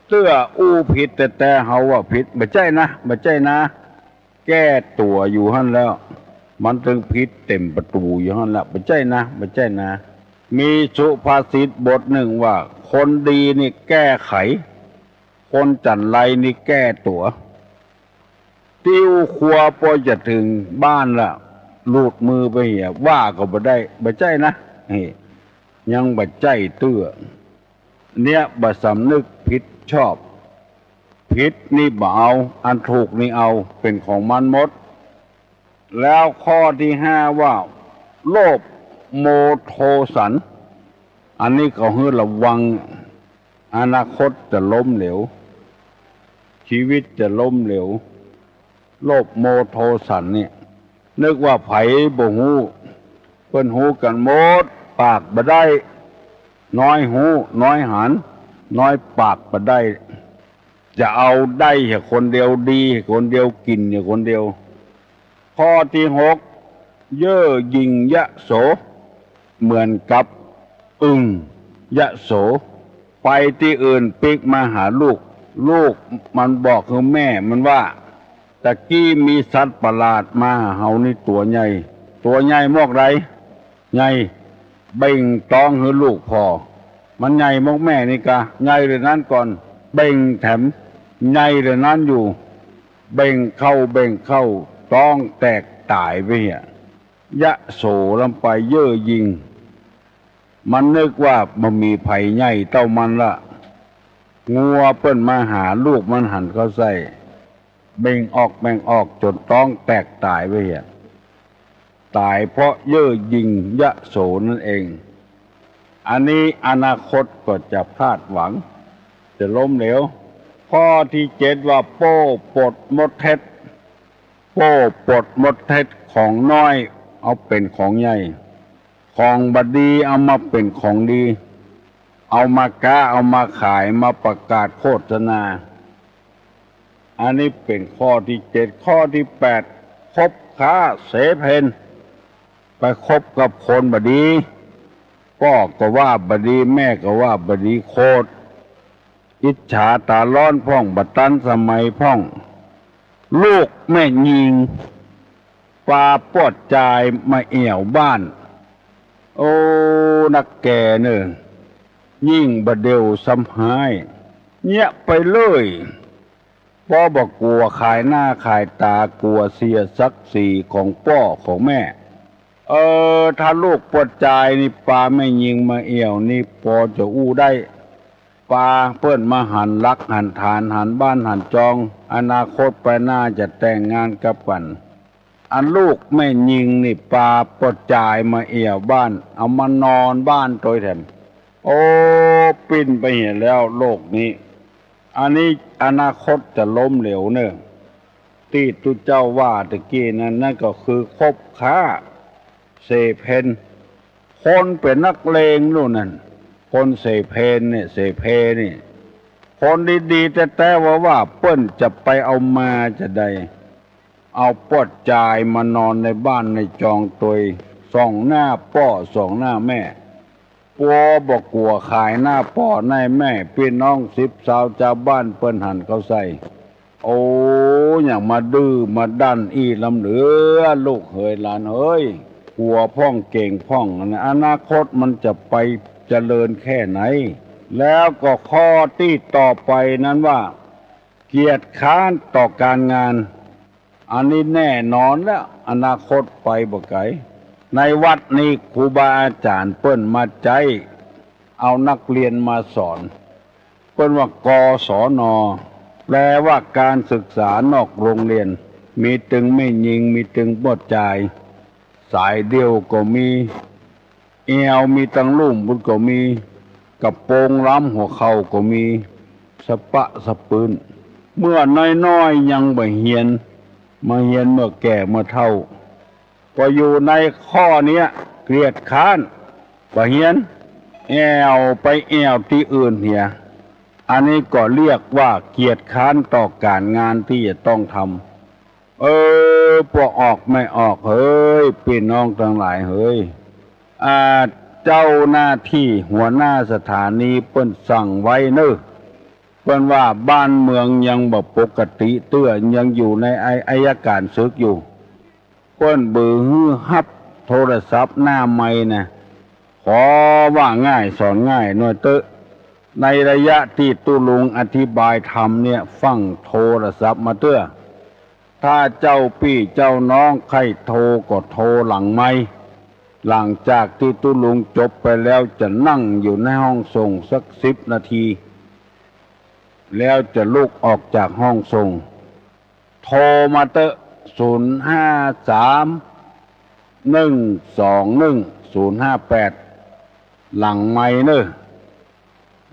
เตื้ออู้ผิดแต๊ๆ เฮาว่าผิด บ่ใจ้นะ บ่ใจ้นะ แก้ตั๋วอยู่หั้นแล้ว มันตึงผิดเต็มประตู๋อยู่หั้นแล้ว บ่ใจ้นะ บ่ใจ้นะ มีสุภาษิตบทนึ่งว่า คนดีนี่แก้ไข คนจั่นไรนี่แก้ตั๋ว ติ้วครัวปอจะเถิงบ้านละ หลุดมือไปเหีย ว่าก็บ่ได้ บ่ใจ้นะ เฮ้ ยังบ่ใจ้เตื้อ เนี่ยบ่สำนึกผิดชอบ ผิดนี่บ่เอา อันถูกนี่เอา เป๋นของมันหมด แล้วข้อตี้ห้าว่า โลภโมโทสัน อันนี้ก็หื้อระวัง อนาคตจะล้มเหลว ชีวิตจะล้มเหลว โลภโมโทสันเนี่ย นึกว่าใผบ่ฮู้ เปิ้นฮู้กั๋นหมด ปากบ่ได้ น้อยฮู้ น้อยหัน น้อยปากบ่ได้ จะเอาได้แค่คนเดียว ดีแค่คนเดียว กิ๋นแค่คนเดียว ข้อตี้หก เย่อหยิ่งยโส เหมือนกับอึ่งยโส ไปตี้อื่นปิ๊กมาหาลูก ลูกมันบอกหื้อแม่มันว่า ตะกี้มีสัตว์ประหลาดมาหาเฮานี่ตั๋วใหญ่ ตั๋วใหญ่มอกใด ใหญ่ เบ่งต๊องหื้อลูกผ่อ มันใหญ่มอกแม่นี่กา ใหญ่เหลือนั้นก่อน เบ่งแถม ใหญ่เหลือนั้นอยู่ เบ่งเข้าเบ่งเข้า ต๊องแตกต๋ายไปเหีย ยโสลำไปเย่อหยิ่ง มันนึกว่าบ่มีใผใหญ่เต้ามันละ งัวเปิ้นมาหาลูกมันหันเข้าใส่ เบ่งออกเบ่งออกจ๋นต๊องแตกต๋ายไปเหีย ต๋ายเพราะเย่อหยิ่งยโสนั้นเอง อันนี้อนาคตก็จะพลาดหวัง จะล้มเหลว ข้อตี้เจ็ดว่าโป้ปดมดเท็จ โป้ปดมดเท็จ ของน้อยเอาเป๋นของใหญ่ ของบ่ดีเอามาเป๋นของดี เอามาก๊าเอามาขายมาประกาศโฆษณา อันนี้เป๋นข้อตี้เจ็ด ข้อตี้แปด คบค้าเสเพล ไปคบกับคนบ่ดี ป้อก็ว่าบ่ดี แม่ก็ว่าบ่ดี โขด อิจฉาต๋าฮ้อนพ่อง บ่ตันสมัยพ่อง ลูกแม่ญิง ปาป้อจายมาแอ่วบ้าน โอ้ นักแก่เน่อ ยิ่งบ่าเดี่ยวซ้ำฮ้าย เยียะไปเลย ป้อบ่กั๋วขายหน้าขายต๋า กั๋วเสียศักดิ์ศรีของป้อของแม่ เออ ถ้าลูกป้อจายนี่ปาแม่ญิงมาแอ่วนี่ ปอจะอู้ได้ ปาเปิ้นมาหันหลักหันฐาน หันบ้านหันจอง อนาคตไปหน้าจะแต่งงานกับกั๋น อันลูกแม่ญิงนี่ปาป้อจายมาแอ่วบ้าน เอามานอนบ้านตวยแถม โอ้ ปิ้นไปเหียแล้วโลกนี้ อันนี้อนาคตจะล้มเหลวเน่อ ตี้ตุ๊เจ้าว่าตะกี้นั้น นั่นก็คือคบค้าเสเพล คนเป๋นนักเลงนู่นนั่น คนเสเพลเนี่ย เสเพลนี่ คนดีๆ แต๊ๆ ว่าๆ เปิ้นจะไปเอามาจาใด เอาป้อจายมานอนในบ้านในจองตวย ส่องหน้าป้อส่องหน้าแม่ ปอบ่กั๋วขายหน้าป้อหน้าแม่ ปี้น้องสิบซาวจาวบ้านเปิ้นหันเข้าใส่ โอ้ อย่างมาดื้อมาด้านอี้ลำเหลือ ลูกเหยหลานเหย กั๋วพ่องเก๋งพ่อง อนาคตมันจะไปเจริญแค่ไหน แล้วก็ข้อตี้ต่อไปนั้นว่า เกียจคร้านต่อก๋านงาน อันนี้แน่นอนแล้ว อนาคตไปบ่ไก๋ ในวัดนี้ครูบาอาจ๋ารย์เปิ้นมาใจ๊เอานักเรียนมาสอน เปิ้นว่า กศน แปลว่าก๋านศึกษานอกโฮงเฮียน มีตึงแม่ญิง มีตึงป้อจาย สายเดี่ยวก็มี แอ่วมีตังลุ่มปุ้นก็มี กระโปรงล้ำหัวเข่าก็มี สะป๊ะสะปื้น เมื่อน้อยๆ ยังบ่เฮียน มาเฮียนเมื่อแก่เมื่อเฒ่า ก็อยู่ในข้อเนี้ย เกียจคร้าน บ่เฮียน แอ่วไปแอ่วตี้อื่นเหีย อันนี้ก็เรียกว่าเกียจคร้านต่อก๋านงานตี้จะต้องทำ เออ ป้อออกแม่ออกเหย ปี้น้องตังหลายเหย อ่า เจ้าหน้าตี้หัวหน้าสถานีเปิ้นสั่งไว้เน่อ เปิ้นว่าบ้านเมืองยังบ่ปกติเตื้อ ยังอยู่ในอัย อัยก๋านศึกอยู่ เปิ้นบ่หื้อฮับโทรศัพท์หน้าไมค์นะ ขอว่าง่ายสอนง่ายหน่อยเต๊อะ ในระยะตี้ตุ๊ลุงอธิบายธรรมเนี่ย ฟั่งโทรศัพท์มาเตื้อ ถ้าเจ้าปี้เจ้าน้องใค่โทรก็โทรหลังไมค์ หลังจากตี้ตุ๊ลุงจบไปแล้วจะนั่งอยู่ในห้องส่งสักสิบนาที แล้วจะลุกออกจากห้องส่ง โทรมาเต๊อะ ศูนย์ห้าสาม หนึ่งสองหนึ่ง ศูนย์ห้าแปด หลังไมค์เน่อ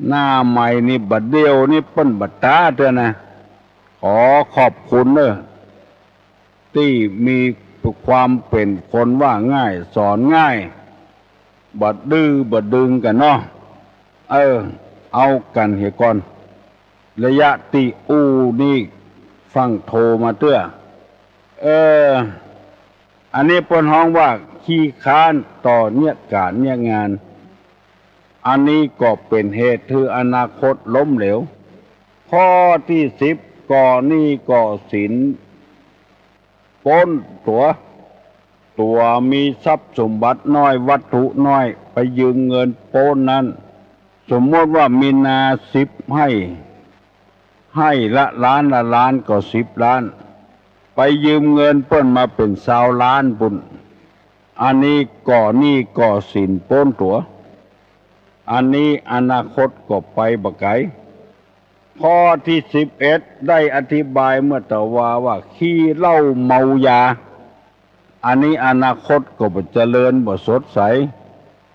หน้าไมค์นี่บ่าเดี่ยวนี่เปิ้นบ่ต๋าเตื้อนะ ขอขอบคุณเน่อ ตี้มีความเป๋นคนว่าง่ายสอนง่าย บ่ดื้อบ่ดึงกั๋นเนาะ เออ เอากั๋นเหียก่อน ระยะตี้อู้นี่ฟั่งโทรมาเตื้อ เออ อันนี้เปิ้นฮ้องว่าขี้คร้านต่อเยียะก๋านเยียะงาน อันนี้ก็เป๋นเหตุหื้ออนาคตล้มเหลว ข้อตี้สิบ ก่อหนี้ก่อสินป๊นตั๋ว ตั๋วมีทรัพย์สมบัติน้อย วัตถุน้อย ไปยืมเงินป๊นนั้น สมมติว่ามีนาสิบไฮ่ ไฮ่ละล้านละล้านก็สิบล้าน ไปยืมเงินเปิ้นมาเป๋นซาวล้านปุ้น อันนี้ก่อหนี้ก่อสินป๊นตั๋ว อันนี้อนาคตก็ไปบ่ไก๋ ข้อตี้สิบเอ็ดได้อธิบายเมื่อตะวาว่าขี้เหล้าเมายา อันนี้อนาคตก็บ่เจริญบ่สดใส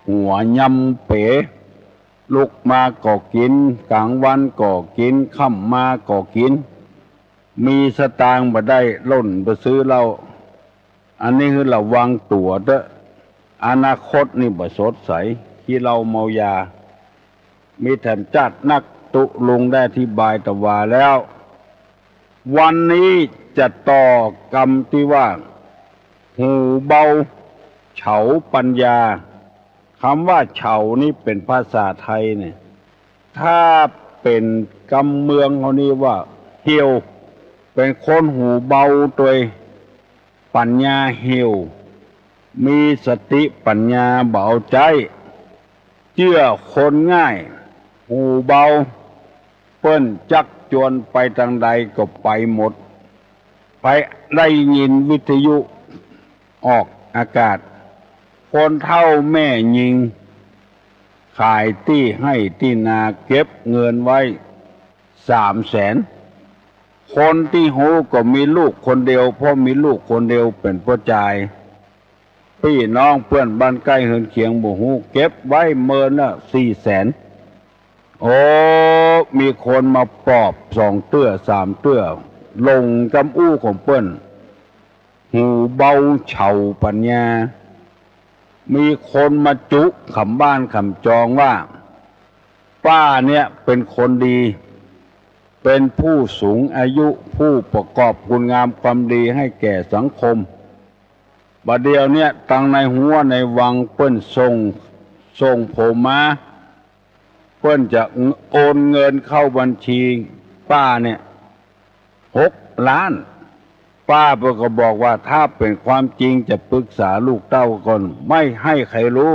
หัวยำเป๋ ลุกมาก็กิ๋น ก๋างวันก็กิ๋น ค่ำมาก็กิ๋น มีสตางค์บ่ได้ล่นไปซื้อเหล้า อันนี้คือระวังตั๋วเต๊อะ อนาคตนี่บ่สดใส ขี้เหล้าเมายา มีแถมจ๊าดนัก ตุ๊ลุงได้อธิบายตะวาแล้ว วันนี้จะต่อกำตี้ว่า หูเบาเฉาปัญญา กำว่าเฉานี่เป๋นภาษาไทยเนี่ย ถ้าเป๋นกำเมืองเฮานี่ว่าเหี่ยว เป๋นคนหูเบาตวย ปัญญาเหี่ยว มีสติปัญญาบ่เอาใจ๊ เจื้อคนง่าย หูเบา เปิ้นจักจวนไปตางใดก็ไปหมด ไปได้ยินวิทยุออกอากาศ คนเฒ่าแม่ญิง ขายตี้ไฮ่ตี้นาเก็บเงินไว้สามแสน คนตี้ฮู้ก็มีลูกคนเดียว เพราะมีลูกคนเดียวเป๋นป้อจาย ปี้น้องเปื้อนบ้านใก้เฮือนเคียงบ่ฮู้ เก็บไว้เมินละสี่แสน โอ้ มีคนมาปอบสองเตื้อสามเตื้อ หลงกำอู้ของเปิ้น หูเบาเฉาปัญญา มีคนมาจุ๊ขำบ้านขำจองว่า ป้าเนี่ยเป๋นคนดี เป๋นผู้สูงอายุ ผู้ประกอบคุณงามความดีให้แก่สังคม บ่าเดี่ยวเนี่ยตางในหัวในวังเปิ้นส่ง ส่งผมมา เปิ้นจะโอนเงินเข้าบัญชีป้าเนี่ยหกล้าน ป้าเปิ้นก็บอกว่าถ้าเป๋นความจริงจะปรึกษาลูกเต้าก่อน ไม่ให้ใครฮู้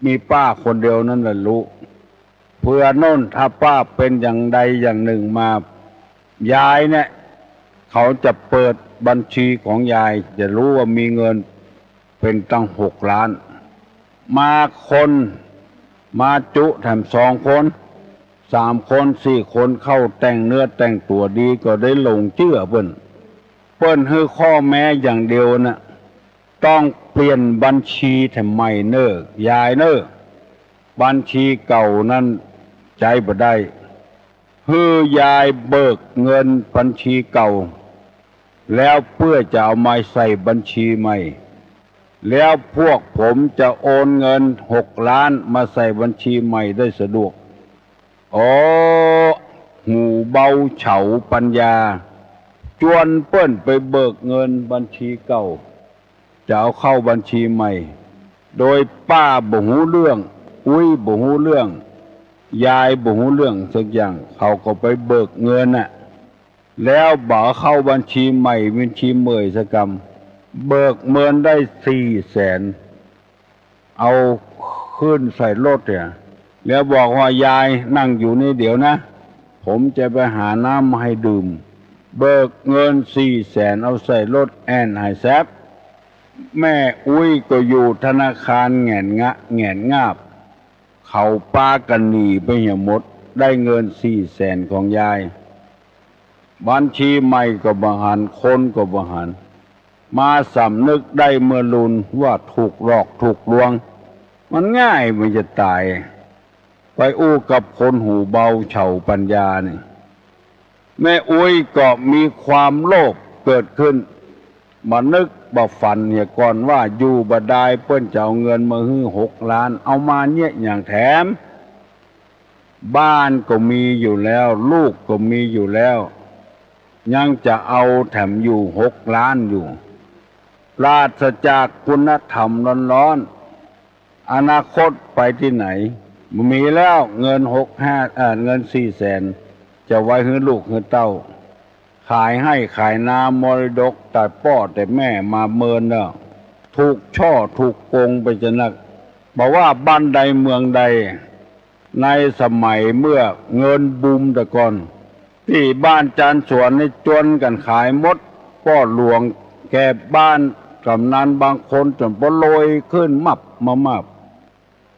มีป้าคนเดียวนั้นแหละฮู้ เผื่อโน่นถ้าป้าเป๋นอย่างใดอย่างนึ่งมา ยายเนี่ย เขาจะเปิดบัญชีของยาย จะฮู้ว่ามีเงินเป๋นตังหกล้าน มาคน มาจุ๊แถมสองคน สามคน สี่คน เข้าแต่งเนื้อแต่งตั๋วดีก็ได้หลงเจื้อเปิ้น เปิ้นหื้อข้อแม้อย่างเดียวน่ะ ต้องเปลี่ยนบัญชีแถมใหม่เน่อ ยายเน่อ บัญชีเก่านั้นใจ๊บ่ได้ หื้อยายเบิกเงินบัญชีเก่า แล้วเปื้อจะเอามาใส่บัญชีใหม่ แล้วพวกผมจะโอนเงินหกล้านมาใส่บัญชีใหม่ได้สะดวก โอ้ หูเบาเฉาปัญญา จวนเปิ้นไปเบิกเงินบัญชีเก่า จะเอาเข้าบัญชีใหม่ โดยป้าบ่ฮู้เรื่อง อุ๊ยบ่ฮู้เรื่อง ยายบ่ฮู้เรื่องสักอย่าง เขาก็ไปเบิกเงินน่ะ แล้วบ่เข้าบัญชีใหม่ บัญชีเหมยสักกำ เบิกเมินได้สี่แสน เอาขึ้นใส่รถเนี่ย แล้วบอกว่า ยายนั่งอยู่นี่เดี๋ยวนะ ผมจะไปหาน้ำมาให้ดื่ม เบิกเงินสี่แสนเอาใส่รถแอ่นหายแซบ แม่อุ๊ยก็อยู่ธนาคารแหงนงะ แหงนงาบ เขาปากั๋นหนีไปเหียหมด ได้เงินสี่แสนของยาย บัญชีใหม่ก็บ่หัน คนก็บ่หัน มาสำนึกได้เมื่อลุนว่าถูกหลอกถูกลวง มันง่ายมันจะต๋าย ไปอู้กับคนหูเบาเฉาปัญญานี่ แม่อุ๊ยก็มีความโลภเกิดขึ้น บ่นึกบ่ฝันเหียก่อนว่าอยู่บ่ดายเปิ้นจะเอาเงินมาหื้อหกล้าน เอามาเยียะหยังแถม บ้านก็มีอยู่แล้ว ลูกก็มีอยู่แล้ว ยังจะเอาแถมอยู่หกล้านอยู่ ปราศจากคุณธรรมล้วนๆ อนาคตไปตี้ไหน บ่มีแล้ว เงินหกห้า เอ่อ เงินสี่แสน จะไว้หื้อลูกหื้อเต้า ขายไฮ่ขายนามรดกแต่ป้อแต่แม่มาเมินเน่อ ถูกฉ้อถูกโกงไปจะนัก บ่ว่าบ้านใดเมืองใด ในสมัยเมื่อเงินบูมแต่ก่อน ตี้บ้านจานสวนนี่จวนกั๋นขายหมด ป้อหลวงแก่บ้านกำนันบางคนจ๋นปะโลยขึ้นมับมามับ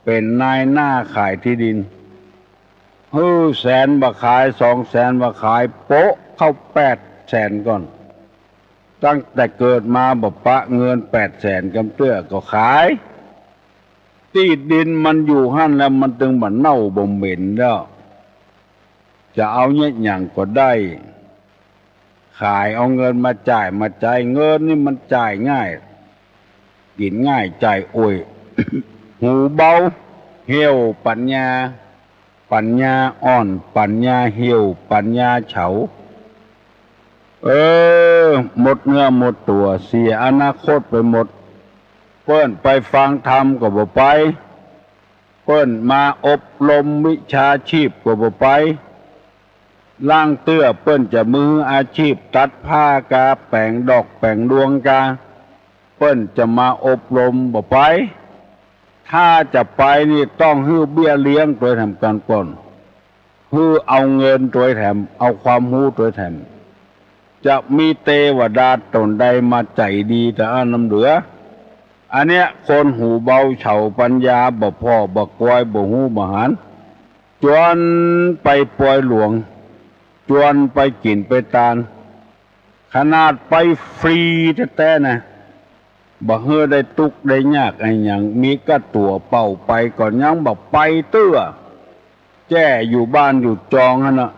เป๋นนายหน้าขายตี้ดิน หื้อแสนบ่าขาย สองแสนบ่าขาย โปะเข้าแปดแสนก่อน ตั้งแต่เกิดมาบ่ปะเงินแปดแสนกำเตื้อ ก็ขาย ตี้ดินมันอยู่หั้นแล้ว มันตึงบ่เน่าบ่เหม็นแล้ว จะเอาเยียะหยังก็ได้ ขายเอาเงินมาจ่ายมาใจ๊ เงินนี่มันจ่ายง่าย กิ๋นง่าย จ่ายอ่วย หูเบา เหี่ยวปั๋ญญา ปั๋ญญาอ่อน ปั๋ญญาเหี่ยว ปั๋ญญาเฉา เออ หมดเนื้อหมดตั๋ว เสียอนาคตไปหมด เปิ้นไปฟังธรรมก็บ่ไป เปิ้นมาอบรมวิชาชีพก็บ่ไป ลางเตื้อเปิ้นจะมีอาชีพตัดผ้ากา แป๋งดอกแป๋งดวงกา เปิ้นจะมาอบรมบ่ไป ถ้าจะไปนี่ต้องหื้อเบี้ยเลี้ยงตวยแถมกั๋นก่อน หื้อเอาเงินตวยแถม เอาความฮู้ตวยแถม จะมีเตวดาต๋นใดมาใจ๋ดีตะอ้านนำเหลือ อันเนี้ยคนหูเบาเฉาปั๋ญญา บ่ผ่อบ่กอย บ่ฮู้บ่หัน จวนไปปอยหลวง จวนไปกิ๋นไปตาน ขนาดไปฟรีแต๊ๆ นะ บ่หื้อได้ตุ๊กข์ได้ยากอะหยัง มีก้าตั๋วเป่าไปก็ยังบ่ไปเตื้อ แจ้อยู่บ้านอยู่จองหั้นน่ะ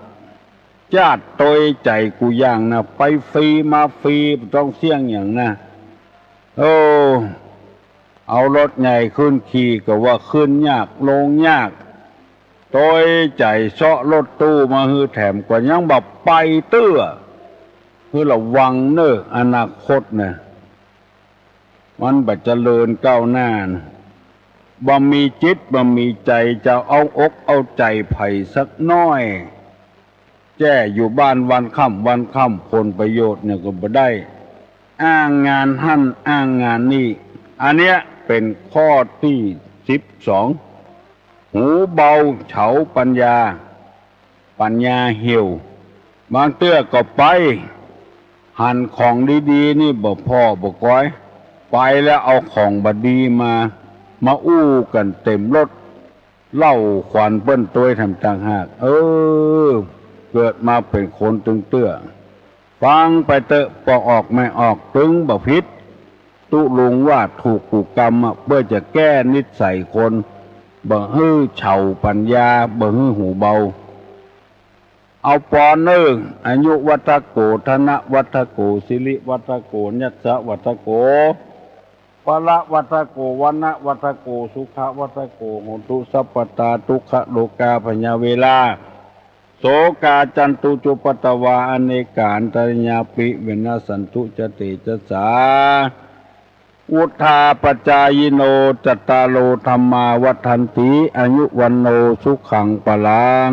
จ๊าดตวยใจ๋กู้อย่างนะ ไปฟรีมาฟรี บ่ต้องเสี้ยงหยังนะ โอ้ เอารถใหญ่ขึ้นขี่ก็ว่าขึ้นยาก ลงยาก ตวยใจ๋เซาะรถตู้มาหื้อแถมก็ยังบ่ไปเตื้อ หื้อระวังเน่อ อนาคตนะ มันบ่เจริญก้าวหน้านะ บ่มีจิต บ่มีใจ๋ จะเอาอกเอาใจ๋ใผสักหน้อย แจ้อยู่บ้านวันค่ำวันค่ำ ผลประโยชน์เนี่ยก็บ่ได้ อ้างงานหั้นอ้างงานนี่ อันเนี้ยเป๋นข้อตี้สิบสอง หูเบาเฉาปั๋ญญา ปั๋ญญาเหี่ยว บางเตื้อก็ไป หันของดีๆ นี่บ่ผ่อบ่กอย ไปแล้วเอาของบ่ดีมา มาอู้กั๋นเต๋มรถ เล่าขวัญเปิ้นตวยแถมต่างหาก เออ เกิดมาเป๋นคนตึงเตื้อ ฟังไปเต๊อะ ปอออกแม่ออกตึงบ่ผิด ตุ๊ลุงว่าถูกกู้กำอะ เปื้อจะแก้นิสัยคน บ่หื้อเฉาปั๋ญญา บ่หื้อหูเบา เอาปอนเน่อ อายุวัฒโก ธนวัฒโก สิริวัฒโก ยัสสวัฒโก พละวัฒโก วรรณวัฒโก สุขวัฒโก โหตุสัพพตา ทุกขโรกาพยาเวรา โสกาจันตุจุปปตวา อเนกาอันตรายาปิ วินาสสันตุ จะเตจสา วุฑฒาปจายิโน จัตตาโร ธัมมา วัฑฒันติ อายุ วัณโณ สุขัง พลัง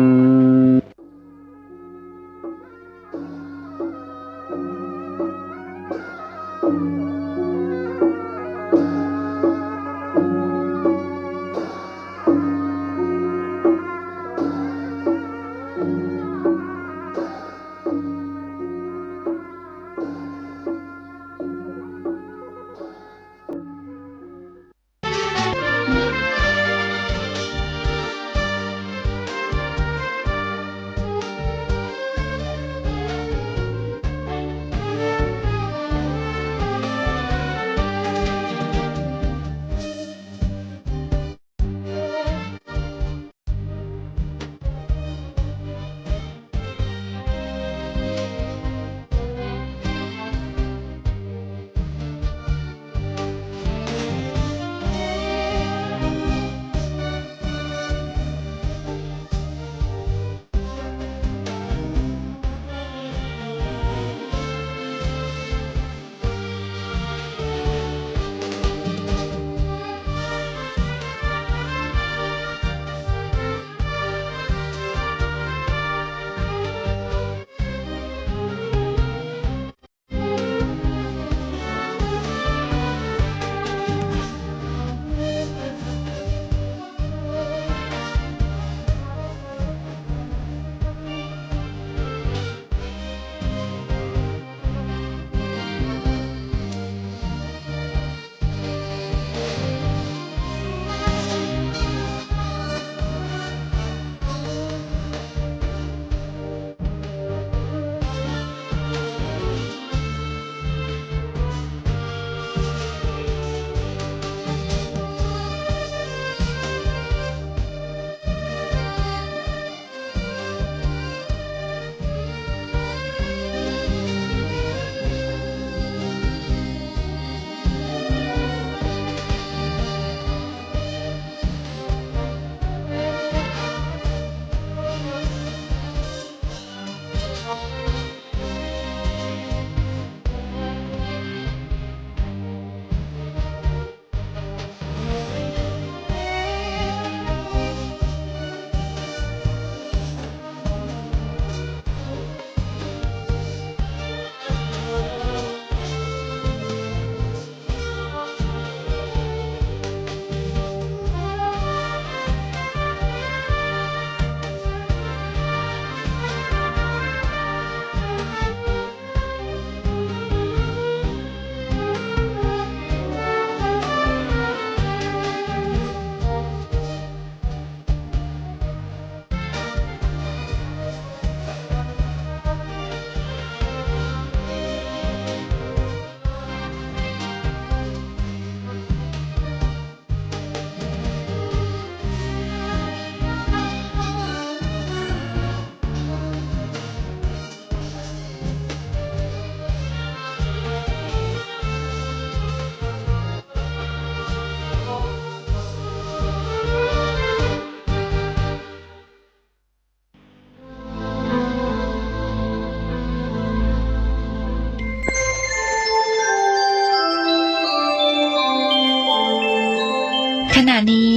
ขณะนี้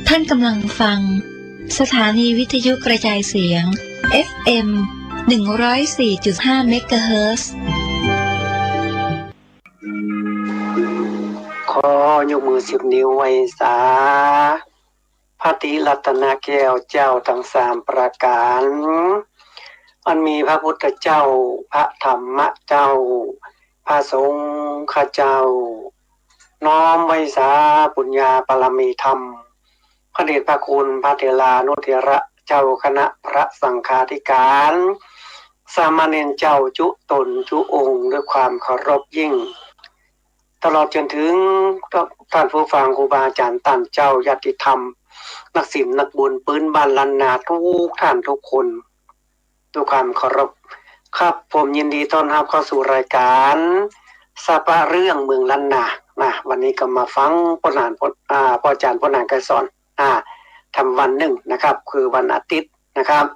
ท่านกำลังฟังสถานีวิทยุกระจายเสียง เอฟเอ็ม หนึ่งร้อยสี่จุดห้า เมกะเฮิรตซ์ ขอยกมือสิบนิ้วไหว้สา พระตรีรัตนแก้วเจ้าตังสามประก๋าน อันมีพระพุทธเจ้า พระธรรมเจ้า พระสงฆ์เจ้า น้อมไหว้สาปุญญาบารมีธรรม พระเดชพระคุณพระเถรานุเถระเจ้าคณะพระสังฆาธิการ สามเณรเจ้าจุ๊ต๋นจุ๊องค์ด้วยความเคารพยิ่ง ตลอดจนถึงท่านผู้ฟังครูบาอาจ๋ารย์ต้านเจ้าญาติธรรม นักศีลนักบุญปื๊นบ้านล้านนากู้ต้านกู้คน ด้วยความเคารพครับ ผมยินดีต้อนฮับเข้าสู่รายก๋านสาปะเรื่องเมืองล้านนา นะ วันนี้ก็มาฟังป้อหนานป้อ อ่า ป้ออาจ๋ารย์ป้อหนานไกรสอน อ่า ทำวันนึ่งนะครับ คือวันอาทิตย์นะครับ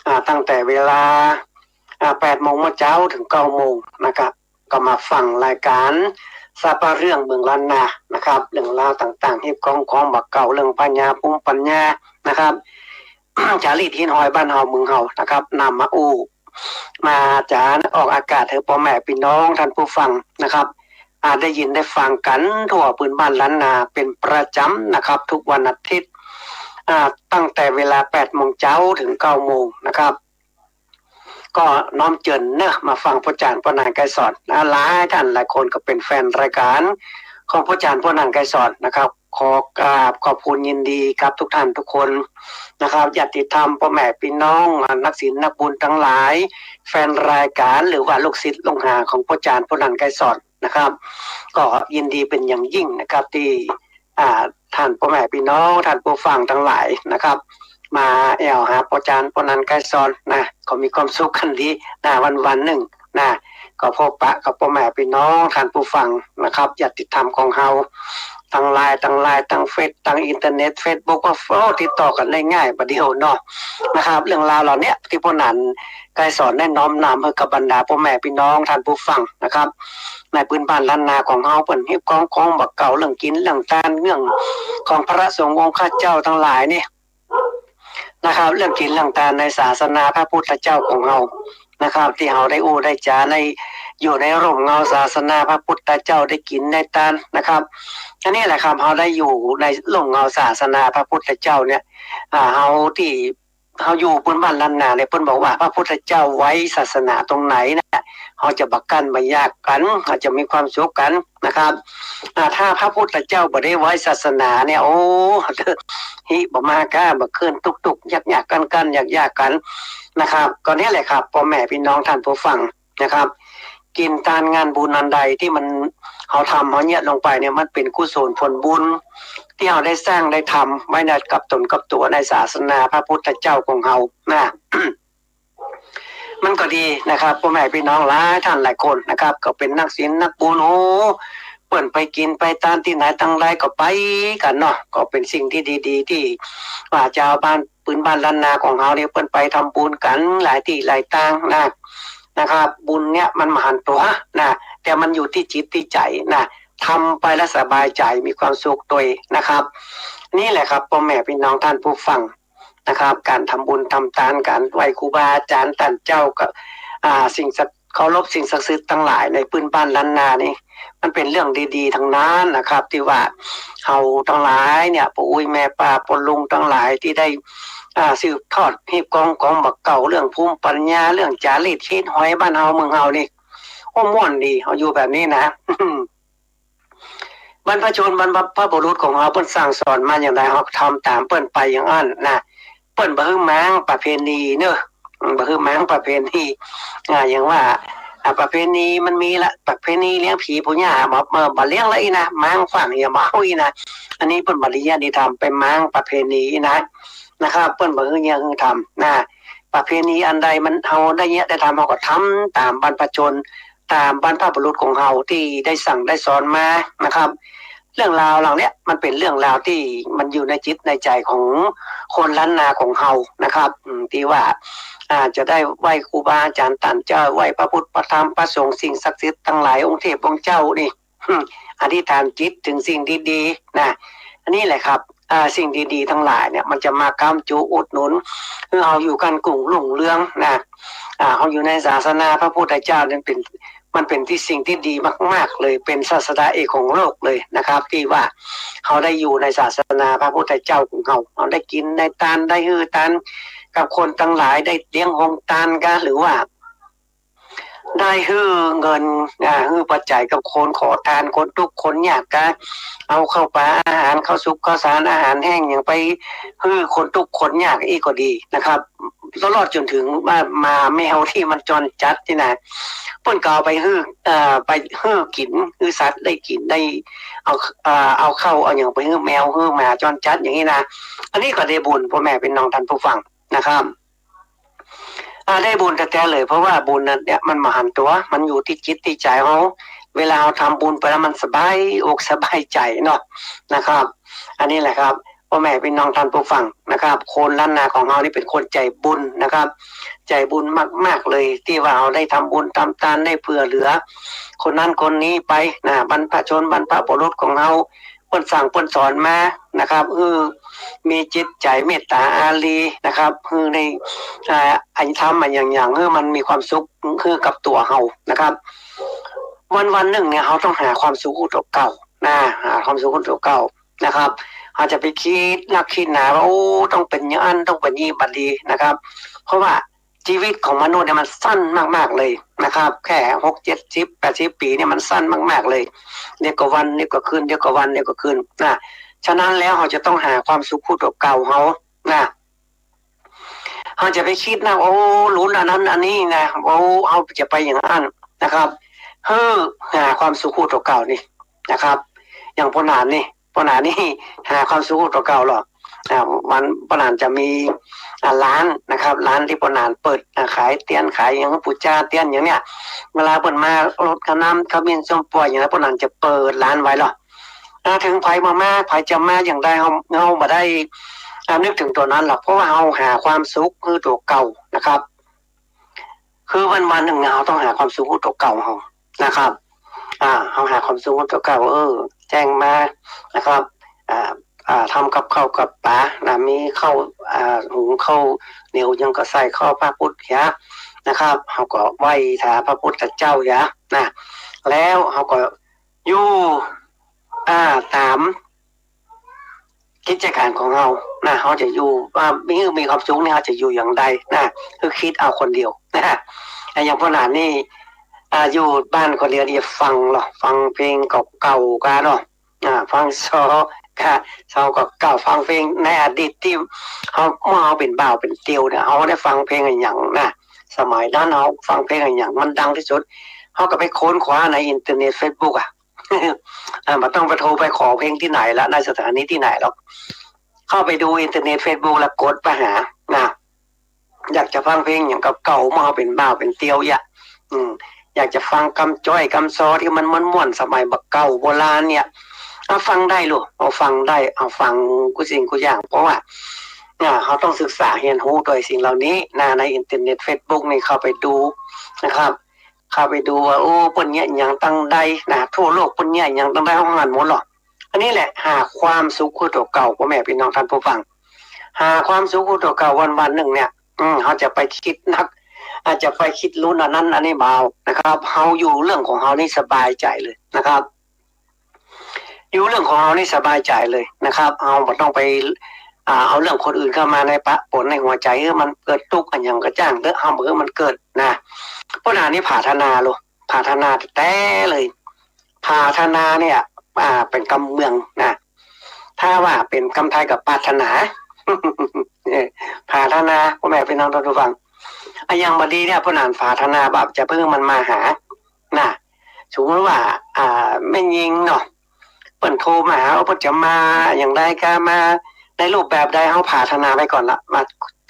อ่า ตั้งแต่เวลา อ่า แปดโมงเมื่อเจ๊าเถิงเก้าโมงนะครับ ก็มาฟังรายก๋านสาปะเรื่องเมืองล้านนานะครับ เรื่องราวต่างๆ ฮีตก้องของบ่าเก่า เรื่องปัญญาภูมิปัญญานะครับ จ๋ารีตฮิตฮอยบ้านเฮาเมืองเฮานะครับ นำมาอู้ มาจ๋าออกอากาศหื้อป้อแม่ปี้น้องต้านผู้ฟังนะครับ อ่า ได้ยินได้ฟังกั๋นทั่วปื๊นบ้านล้านนาเป๋นประจ๋ำนะครับ กู้วันอาทิตย์ อ่า ตั้งแต่เวลาแปดโมงเจ๊าเถิงเก้าโมงนะครับ ก็น้อมเจิญเนาะ มาฟังป้ออาจ๋ารย์ป้อหนานไกรสอน อ่า หลายต้านหลายคนก็เป๋นแฟนรายก๋านของป้ออาจ๋ารย์ป้อหนานไกรสอนนะครับ ขอกราบขอบคุณยินดีกับกู้ต้านกู้คนนะครับ ญาติธรรม ป้อแม่ปี้น้อง อ่า นักศีลนักบุญตังหลาย แฟนรายก๋าน หรือว่าลูกศิษย์ลูกหาของป้ออาจ๋ารย์ป้อหนานไกรสอนนะครับ ก็ยินดีเป๋นอย่างยิ่งนะครับ ตี้ อ่า ต้านป้อแม่ปี้น้อง ต้านผู้ฟังตังหลายนะครับ มาแอ่วหาป้ออาจ๋ารย์ป้อหนานไกรสอนนะ ก็มีความสุขกั๋นดีนะ วันๆ นึ่งนะ ก็พบปะกับป้อแม่ปี้น้อง ต้านผู้ฟังนะครับ ญาติธรรมของเฮา ตังไลน์ ตังไลน์ ตังเฟซ ตังอินเทอร์เน็ต เฟซบุ๊ก ก็ โอ้ ติดต่อกั๋นได้ง่ายบ่าเดี่ยวเนาะนะครับ เรื่องราวเหล่าเนี้ยตี้ป้อหนานไกรสอนได้น้อมนำหื้อกับบรรดาป้อแม่ปี้น้อง ต้านผู้ฟังนะครับ ในปื๊นบ้านล้านนาของเฮา เปิ้นฮีตก้องของบ่าเก่า เรื่องกิ๋นเรื่องตาน เรื่องของพระสงฆ์องค์ข้าเจ้าตังหลายนี่นะครับ เรื่องกิ๋นเรื่องตานในศาสนาพระพุทธเจ้าของเฮานะครับ ตี้เฮาได้อู้ได้จ๋าใน อยู่ในร่มเงาศาสนาพระพุทธเจ้า ได้กิ๋นได้ตานนะครับ อันนี้แหละครับ เฮาได้อยู่ในร่มเงาศาสนาพระพุทธเจ้าเนี่ย อ่า เฮาตี้ เฮาอยู่ปื๊นบ้านล้านนาเนี่ย เปิ้นบอกว่าพระพุทธเจ้าไว้ศาสนาตรงไหนนะ เฮาจะบ่กั้นบ่ยากกั๋น เฮาจะมีความสุขกั๋นนะครับ อ่า ถ้าพระพุทธเจ้าบ่ได้ไว้ศาสนาเนี่ย โอ้ ฮิบ่มาก้าบ่เคิ่น ตุ๊กๆ ยากๆ กั้นๆ ยากๆ กั๋นนะครับ ก็เนี่ยแหละครับ ป้อแม่ปี้น้องต้านผู้ฟัง นะครับ กิ๋นตานงานบุญอันใดตี้มัน เฮาทำ เฮาเยียะลงไปเนี่ย มันเป๋นกุศลผลบุญ ตี้เฮาได้สร้างได้ทำไว้ในกับต๋นกับตั๋วในศาสนาพระพุทธเจ้าของเฮานะ มันก็ดีนะครับ ป้อแม่ปี้น้องหลายต้านหลายคนนะครับ ก็เป๋นนักศีลนักบุญ โอ้ เปิ้นไปกิ๋นไปตานตี้ไหนตังใดก็ไปกั๋นเนาะ ก็เป๋นสิ่งตี้ดีๆ ตี้ว่าจาวบ้าน ปื๊นบ้านล้านนาของเฮานี่ เปิ้นไปทำบุญกั๋นหลายตี้หลายตางนะ นะครับ บุญเนี่ยมันบ่หันตั๋วนะ แต่มันอยู่ตี้จิตตี้ใจ๋นะ ทำไปแล้วสบายใจ๋ มีความสุขตวยนะครับ นี่แหละครับ ป้อแม่ปี้น้องต้านผู้ฟังนะครับ ก๋านทำบุญทำตาน ก๋านไหว้ครูบาอาจ๋ารย์ต้านเจ้า ก็ อ่า สิ่งศักดิ์ เคารพสิ่งศักดิ์สิทธิ์ตังหลายในปื๊นบ้านล้านนานี่ มันเป๋นเรื่องดีๆ ตังนั้นนะครับ ตี้ว่าเฮาตังหลายเนี่ย ป้ออุ๊ยแม่ป้าป้อลุงตังหลายตี้ได้ อ่า สืบทอดฮีตก้องของบ่าเก่า เรื่องภูมิปัญญา เรื่องจ๋ารีตฮิตฮอยบ้านเฮาเมืองเฮานี่ โอ้ ม่วนดี เฮาอยู่แบบนี้นะ บรรพชน บรรพบุรุษของเฮา เปิ้นสั่งสอนมาอย่างใด เฮาก็ทำต๋ามเปิ้นไปอย่างอั้นนะ เปิ้นบ่หื้อม้างประเพณีเนาะ อืม บ่หื้อม้างประเพณี อ่า อย่างว่า อ่า ประเพณีมันมีละ ประเพณีเลี้ยงผีปู่ย่า บ่ บ่ บ่เลี้ยงละอี้นะ ม้างขว้างอย่ามาเอาอี้นะ อันนี้เปิ้นบ่ได้เยียะได้ทำ ไปม้างประเพณีอี้นะ นะครับ เปิ้นบ่หื้อเยียะหื้อทำนะ ประเพณีอันใดมัน เฮาได้เยียะได้ทำ เฮาก็ทำต๋ามบรรพชน ต๋ามบรรพบุรุษของเฮาตี้ได้สั่งได้สอนมานะครับ เรื่องราวเหล่าเนี้ยมันเป๋นเรื่องราวตี้มันอยู่ในจิตในใจ๋ของคนล้านนาของเฮานะครับ อืม ตี้ว่าอาจจะได้ไหว้ครูบาอาจ๋ารย์ต้านเจ้า ไหว้พระพุทธพระธรรมพระสงฆ์สิ่งศักดิ์สิทธิ์ตังหลายองค์เทพองค์เจ้านี่ อืม อธิษฐานจิตเถิงสิ่งดีๆ นะ อันนี้แหละครับ อ่า สิ่งดีๆ ตังหลายเนี่ย มันจะมาค้ำจุอุดหนุน คือเฮาอยู่กั๋นกุ้งรุ่งเรืองนะ อ่า เฮาอยู่ในศาสนาพระพุทธเจ้าเนี่ยเป็น มันเป็นตี้สิ่งตี้ดีมากๆ เลย เป็นศาสดาเอกของโลกเลยนะครับ ตี้ว่าเฮาได้อยู่ในศาสนาพระพุทธเจ้าของเฮา เฮาได้กิ๋นได้ตาน ได้หื้อตานกับคนตังหลาย ได้เลี้ยงโฮงตานกา หรือว่า ได้หื้อเงิน อ่า หื้อปัจจัยกับคนขอตาน คนตุ๊กข์คนยากกา เอาข้าวป๋าอาหาร ข้าวสุกข้าวสาร อาหารแห้งหยังไปหื้อคนตุ๊กข์คนยากอี้ก็ดีนะครับ ตลอดจ๋นเถิงว่าหมาแมวตี้มันจรจัดนี่นะ เปิ้นก็เอาไปหื้อ เอ่อ ไปหื้อกิ๋น หื้อสัตว์ได้กิ๋น ได้เอา เอ่อ เอาข้าวเอาหยังไปหื้อแมวหื้อหมาจรจัดอย่างนี้นะ อันนี้ก็ได้บุญ ป้อแม่ปี้น้องต้านผู้ฟังนะครับ อ่า ได้บุญแต๊ๆ เลย เพราะว่าบุญนั้นเนี่ยมันบ่หันตั๋ว มันอยู่ตี้จิตตี้ใจ๋เฮา เวลาเฮาทำบุญไปแล้วมันสบายอกสบายใจ๋เนาะนะครับ อันนี้แหละครับ ป้อแม่ปี้น้องต้านผู้ฟังนะครับ คนล้านนาของเฮานี่เป๋นคนใจ๋บุญนะครับ ใจ๋บุญมากๆ เลย ตี้ว่าเฮาได้ทำบุญทำตาน ได้เผื่อเหลือ คนนั้นคนนี้ไปนะ บรรพชนบรรพบุรุษของเฮา เปิ้นสั่งเปิ้นสอนมานะครับ คือมีจิตใจ๋เมตต๋าอารีนะครับ คือใน อ่า อันธรรมอันอย่างๆ คือมันมีความสุข คือกับตั๋วเฮานะครับ วันๆ นึ่งเนี่ย เฮาต้องหาความสุขหื้อตั๋วเก่านะ หาความสุขหื้อตั๋วเก่านะครับ เฮาจะไปกึ๊ดนักกึ๊ดหนาว่า โอ้ ต้องเป๋นอย่างอั้น ต้องเป๋นอย่างนี้ บ่ดีนะครับ เพราะว่า จีวิตของมนุษย์เนี่ยมันสั้นมากๆ เลยนะครับ แค่หก เจ็ดสิบ แปดสิบ ปี๋เนี่ยมันสั้นมากๆ เลย เดี๋ยวก็วัน เดี๋ยวก็คืน เดี๋ยวก็วัน เดี๋ยวก็คืนนะ ฉะนั้นแล้วเฮาจะต้องหาความสุขหื้อตั๋วเก่าเฮานะ เฮาจะไปกึ๊ดนะ โอ้ ลุ้นอันนั้นอันนี้นะ โอ้ เฮาจะไปอย่างอั้นนะครับ หื้อหาความสุขหื้อตั๋วเก่านี่นะครับ อย่างป้อหนานนี่ ป้อหนานนี่หาความสุขหื้อตั๋วเก่าลอ อ่า วันป้อหนานจะมี อ่า ร้านนะครับ ร้านตี้ป้อหนานเปิด อ่า ขายเตียน ขายอย่าง ปู๋จาเตียนอย่างเนี้ย เวลาเปิ้นมารดน้ำขมิ้นส้มป่วยอย่างนั้น ป้อหนานจะเปิดร้านไว้ลอ อ่า เถิงใผบ่มา ใผจะมาอย่างใด เฮา เฮาบ่ได้ อ่า นึกเถิงตั๋วนั้นหรอก เพราะว่าเฮาหาความสุขหื้อตั๋วเก่านะครับ คือวันๆ นึ่งเนี่ย เฮาต้องหาความสุขหื้อตั๋วเก่าเฮานะครับ อ่า เฮาหาความสุขหื้อตั๋วเก่า เออ แจ้งมานะครับ อ่า อ่า ทำกับข้าวกับป๋านะ มีข้าว อ่า หุงข้าวเหนียวหยังก็ใส่ข้าวพระพุทธเหียนะครับ เฮาก็ไหว้ถาพระพุทธเจ้าเหียนะ แล้วเฮาก็อยู่ อ่า ต๋าม กิจก๋านของเฮานะ เฮาจะอยู่ อ่า มี มีความสุขนี่ เฮาจะอยู่อย่างใดนะ คือกึ๊ดเอาคนเดียวนะ อ่า อย่างป้อหนานนี่ อ่า อยู่บ้านคนเดียวนี่ฟังลอ ฟังเพลงเก่าๆ กาเนาะ อ่า ฟังซอ กา ซอเก่าๆ ฟังเพลงในอดีตตี้เฮา เมื่อเฮาเป๋นบ่าวเป๋นเตียวเนี่ย เฮาได้ฟังเพลงอะหยังนะ สมัยนั้นเฮาฟังเพลงอะหยังมันดังตี้สุด เฮาก็ไปค้นคว้าในอินเทอร์เน็ตเฟซบุ๊กอะ อ่า บ่ต้องไปโทรไปขอเพลงตี้ไหนละ ในสถานีตี้ไหนหรอก เข้าไปดูอินเทอร์เน็ตเฟซบุ๊กแล้วกดไปหานะ อยากจะฟังเพลงอย่างเก่าๆ เมื่อเฮาเป๋นบ่าวเป๋นเตียวเหีย อืม อยากจะฟังกำจ้อยกำซอตี้มันม่วนๆ สมัยบ่าเก่าโบราณเนี่ย เอาฟังได้ลูก เอาฟังได้ เอาฟังกู้สิ่งกู้อย่าง เพราะว่า อ่า เฮาต้องศึกษาเฮียนฮู้โดยสิ่งเหล่านี้นะ ในอินเทอร์เน็ตเฟซบุ๊กนี่เข้าไปดูนะครับ เข้าไปดูว่า โอ้ เปิ้นเยียะหยังตังใดนะ ทั่วโลกเปิ้นเยียะหยังตังใด เฮาหันหมดลอ อันนี้แหละ หาความสุขหื้อตั๋วเก่า ป้อแม่ปี้น้องต้านผู้ฟัง หาความสุขหื้อตั๋วเก่าวันๆ นึ่งเนี่ย อืม เฮาจะไปกึ๊ดนัก อาจจะไปกึ๊ดลุ้นอันนั้นอันนี้บ่เอานะครับ เฮาอยู่เรื่องของเฮานี่สบายใจ๋เลยนะครับ อยู่เรื่องของเฮานี่สบายใจ๋เลยนะครับ เฮาบ่ต้องไป อ่า เอาเรื่องคนอื่นเข้ามาในปะปนในหัวใจ๋ หื้อมันเกิดตุ๊กข์อะหยังก็จ้างเต๊อะ เฮาบ่หื้อมันเกิดนะ ป้อหนานนี่ผาถนาลอ ผาถนาแต๊ๆ เลย ผาถนาเนี่ย อ่า เป๋นกำเมืองนะ ถ้าว่าเป๋นกำไทยก็ปรารถนา เออ ผาถนา ป้อแม่ปี้น้องต้านผู้ฟัง อะหยังบ่ดีเนี่ย ป้อหนานผาถนาว่าจะเปิ้นหื้อมันมาหานะ สมมุติว่า อ่า แม่ญิงเนาะ เปิ้นโทรมาหา เปิ้นจะมาอย่างใดกา มาในรูปแบบใด เฮาผาถนาไว้ก่อนละ ว่า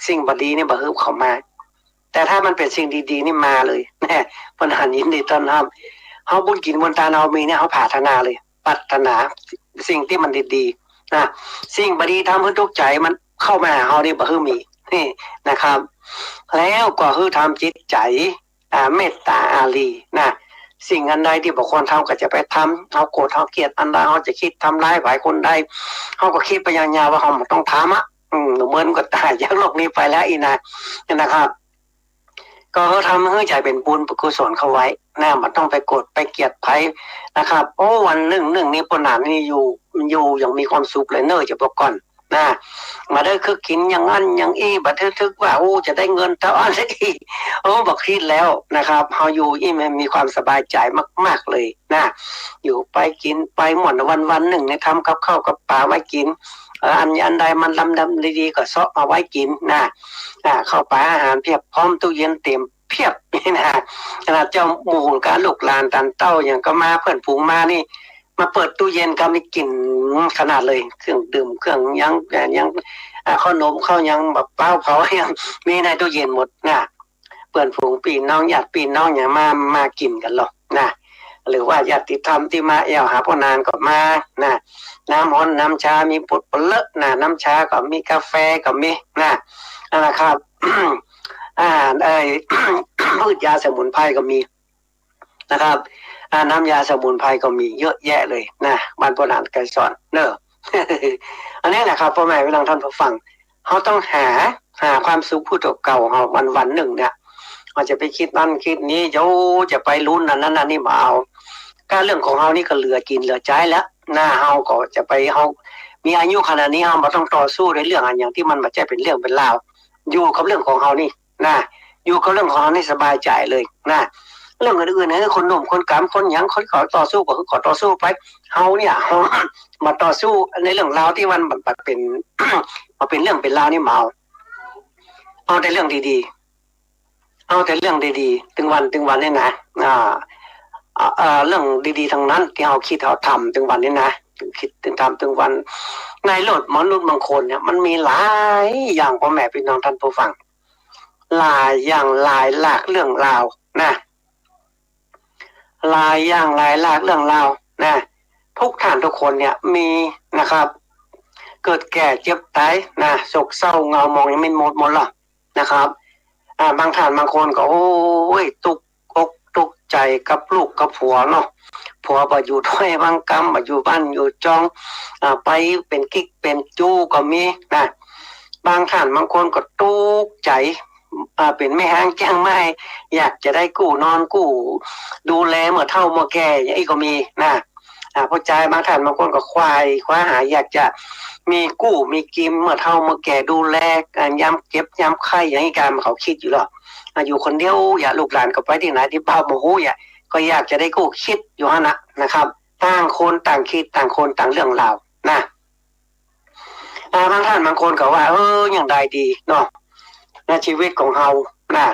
สิ่งบ่ดีนี่บ่หื้อเขามา แต่ถ้ามันเป๋นสิ่งดีๆ นี่มาเลย ป้อหนานยินดีต้อนรับ เฮาบุญกิ๋นบุญตานเฮามีเนี่ย เฮาผาถนาเลย ปรารถนาสิ่งตี้มันดีๆ นะ สิ่งบ่ดีทำหื้อตุ๊กข์ใจ๋มันเข้ามาหาเฮานี่บ่หื้อมี นี่นะครับ แล้วก็หื้อทำจิตใจ๋ อ่า เมตต๋าอารีนะ สิ่งอันใดตี้บ่ควรทำก็จะไปทำ เฮาโกรธเฮาเกลียดอันใด เฮาจะกึ๊ดทำร้ายใผคนใด เฮาก็กึ๊ดไปยาวๆ ว่าเฮาบ่ต้องทำอะ อืม เหมือนก็ต๋ายจากโลกนี้ไปแล้วอี้นะ นะครับ ก็เฮาทำหื้อใจ๋เป๋นบุญเป๋นกุศลเข้าไว้นะ บ่ต้องไปโกรธไปเกลียดใผนะครับ โอ้ วันนึ่งนึ่งนี้ป้อหนานนี่อยู่ อยู่อย่างมีความสุขเลยเน่อ จะบอกก่อน นะ บ่ได้กึ๊ดกึ๊ดอย่างอั้นอย่างอี้ บ่ได้กึ๊ดว่า โอ้ จะได้เงินเต้าอั้นอี้ โอ้ บ่กึ๊ดแล้วนะครับ เฮาอยู่อี้มันมีความสบายใจ๋มากๆ เลยนะ อยู่ไปกิ๋นไปม่วน วันๆ นึ่งนี่ทำกับข้าวกับป๋าไว้กิ๋น เอ่อ อัน อันใดมันลำๆ ดีๆ ก็เซาะมาไว้กิ๋นนะ อ่า ข้าวป๋าอาหารเปียบพร้อม ตู้เย็นเต๋มเปียบนี่นะ ขนาดเจ้าหมู่กับลูกหลานต๋านเต้าหยังก็มา เปื้อนฝูงมานี่ มาเปิดตู้เย็นก็มีกลิ่นขนาดเลย เครื่องดื่ม เครื่องหยัง หยัง อ่า ข้าวหนม ข้าวหยัง บ่าป๊าวเผา หยัง มีในตู้เย็นหมดนะ เปื้อนฝูงปี้น้อง ญาติปี้น้องหยังมา มากิ๋นกั๋นลอนะ หรือว่าญาติธรรมตี้มาแอ่วหาป้อหนานก็มานะ น้ำฮ้อนน้ำชามีหมดเป๋นเลิศนะ น้ำชาก็มี กาแฟก็มีนะ นั่นแหละครับ อ่า ไอ้ พืชยาสมุนไพรก็มี นะครับ อ่า น้ำยาสมุนไพรก็มีเยอะแยะเลยนะ บ้านป้อหนานไกรสอนเน่อ อันนี้แหละครับ ป้อแม่พี่น้องท่านผู้ฟัง เฮาต้องหา หาความสุขผู้เก่าๆ เฮาวันๆ นึ่งเนี่ย เฮาจะไปกึ๊ดอั้นกึ๊ดนี้ โย จะไปลุ้นอันนั้นอันนี้บ่เอา ก็เรื่องของเฮานี่ก็เหลือกิ๋นเหลือใจ๊แล้วนะ เฮาก็จะไป เฮามีอายุขนาดนี้ เฮาบ่ต้องต่อสู้ในเรื่องอันหยังตี้มันบ่ใจ้เป๋นเรื่องเป๋นราว อยู่กับเรื่องของเฮานี่ นะ อยู่กับเรื่องของเฮานี่สบายใจ๋เลยนะ เรื่องอื่นๆ หื้อคนหนุ่มคนก๋ำคนหยัง คนเขาต่อสู้ก็หื้อเขาต่อสู้ไป เฮาเนี่ย เฮามาต่อสู้ในเรื่องราวตี้มัน มันเป๋น มันเป๋นเรื่องเป๋นราวนี่บ่เอา เอาแต่เรื่องดีๆ เอาแต่เรื่องดีๆ ตึงวันตึงวันนี่นะ อ่า อ่า อ่า เรื่องดีๆ ตังนั้นตี้เฮากึ๊ดเฮาทำตึงวันนี่นะ ตึงกึ๊ดตึงทำตึงวัน ในโลกมนุษย์บางคนเนี่ย มันมีหลายอย่าง ป้อแม่พี่น้องท่านผู้ฟัง หลายอย่างหลายหลากเรื่องราวนะ หลายอย่างหลายหลากเรื่องราวนะ ทุกท่านทุกคนเนี่ยมีนะครับ เกิดแก่เจ็บต๋ายนะ โศกเศร้าเหงาหมองยังไม่หมดหมดหรอกนะครับ อ่า บางท่านบางคนก็ โอ้ย ตุ๊กอกตุ๊กใจ๋กับลูกกับผัวเนาะ ผัวบ่อยู่ถ้วยบังกำ บ่อยู่บ้านอยู่จอง อ่า ไปเป๋นกิ๊กเป๋นจู๊ก็มีนะ บางท่านบางคนก็ตุ๊กใจ๋ อ่า เป๋นแม่ฮ้างเจียงใหม่ อยากจะได้กู้นอนกู้ดูแลเมื่อเฒ่าเมื่อแก่อย่างอี้ก็มีนะ อ่า ผู้จายบางท่านบางคนก็ไขว่คว้าหา อยากจะมีกู้มีกิ๋มเมื่อเฒ่าเมื่อแก่ดูแล อ่า ยามเจ็บยามไข้อย่างอี้ กาเขากึ๊ดอยู่หรอก อ่า อยู่คนเดียว อย่า ลูกหลานก็ไปตี้ไหนตี้บ่าวบ่ฮู้ อย่า ก็อยากจะได้กู้ กึ๊ดอยู่หั้นนะนะครับ ต่างคนต่างกึ๊ด ต่างคนต่างเรื่องราวนะ อ่า บางท่านบางคนก็ว่า เออ อย่างใดดีเนาะ ในชีวิตของเฮานะ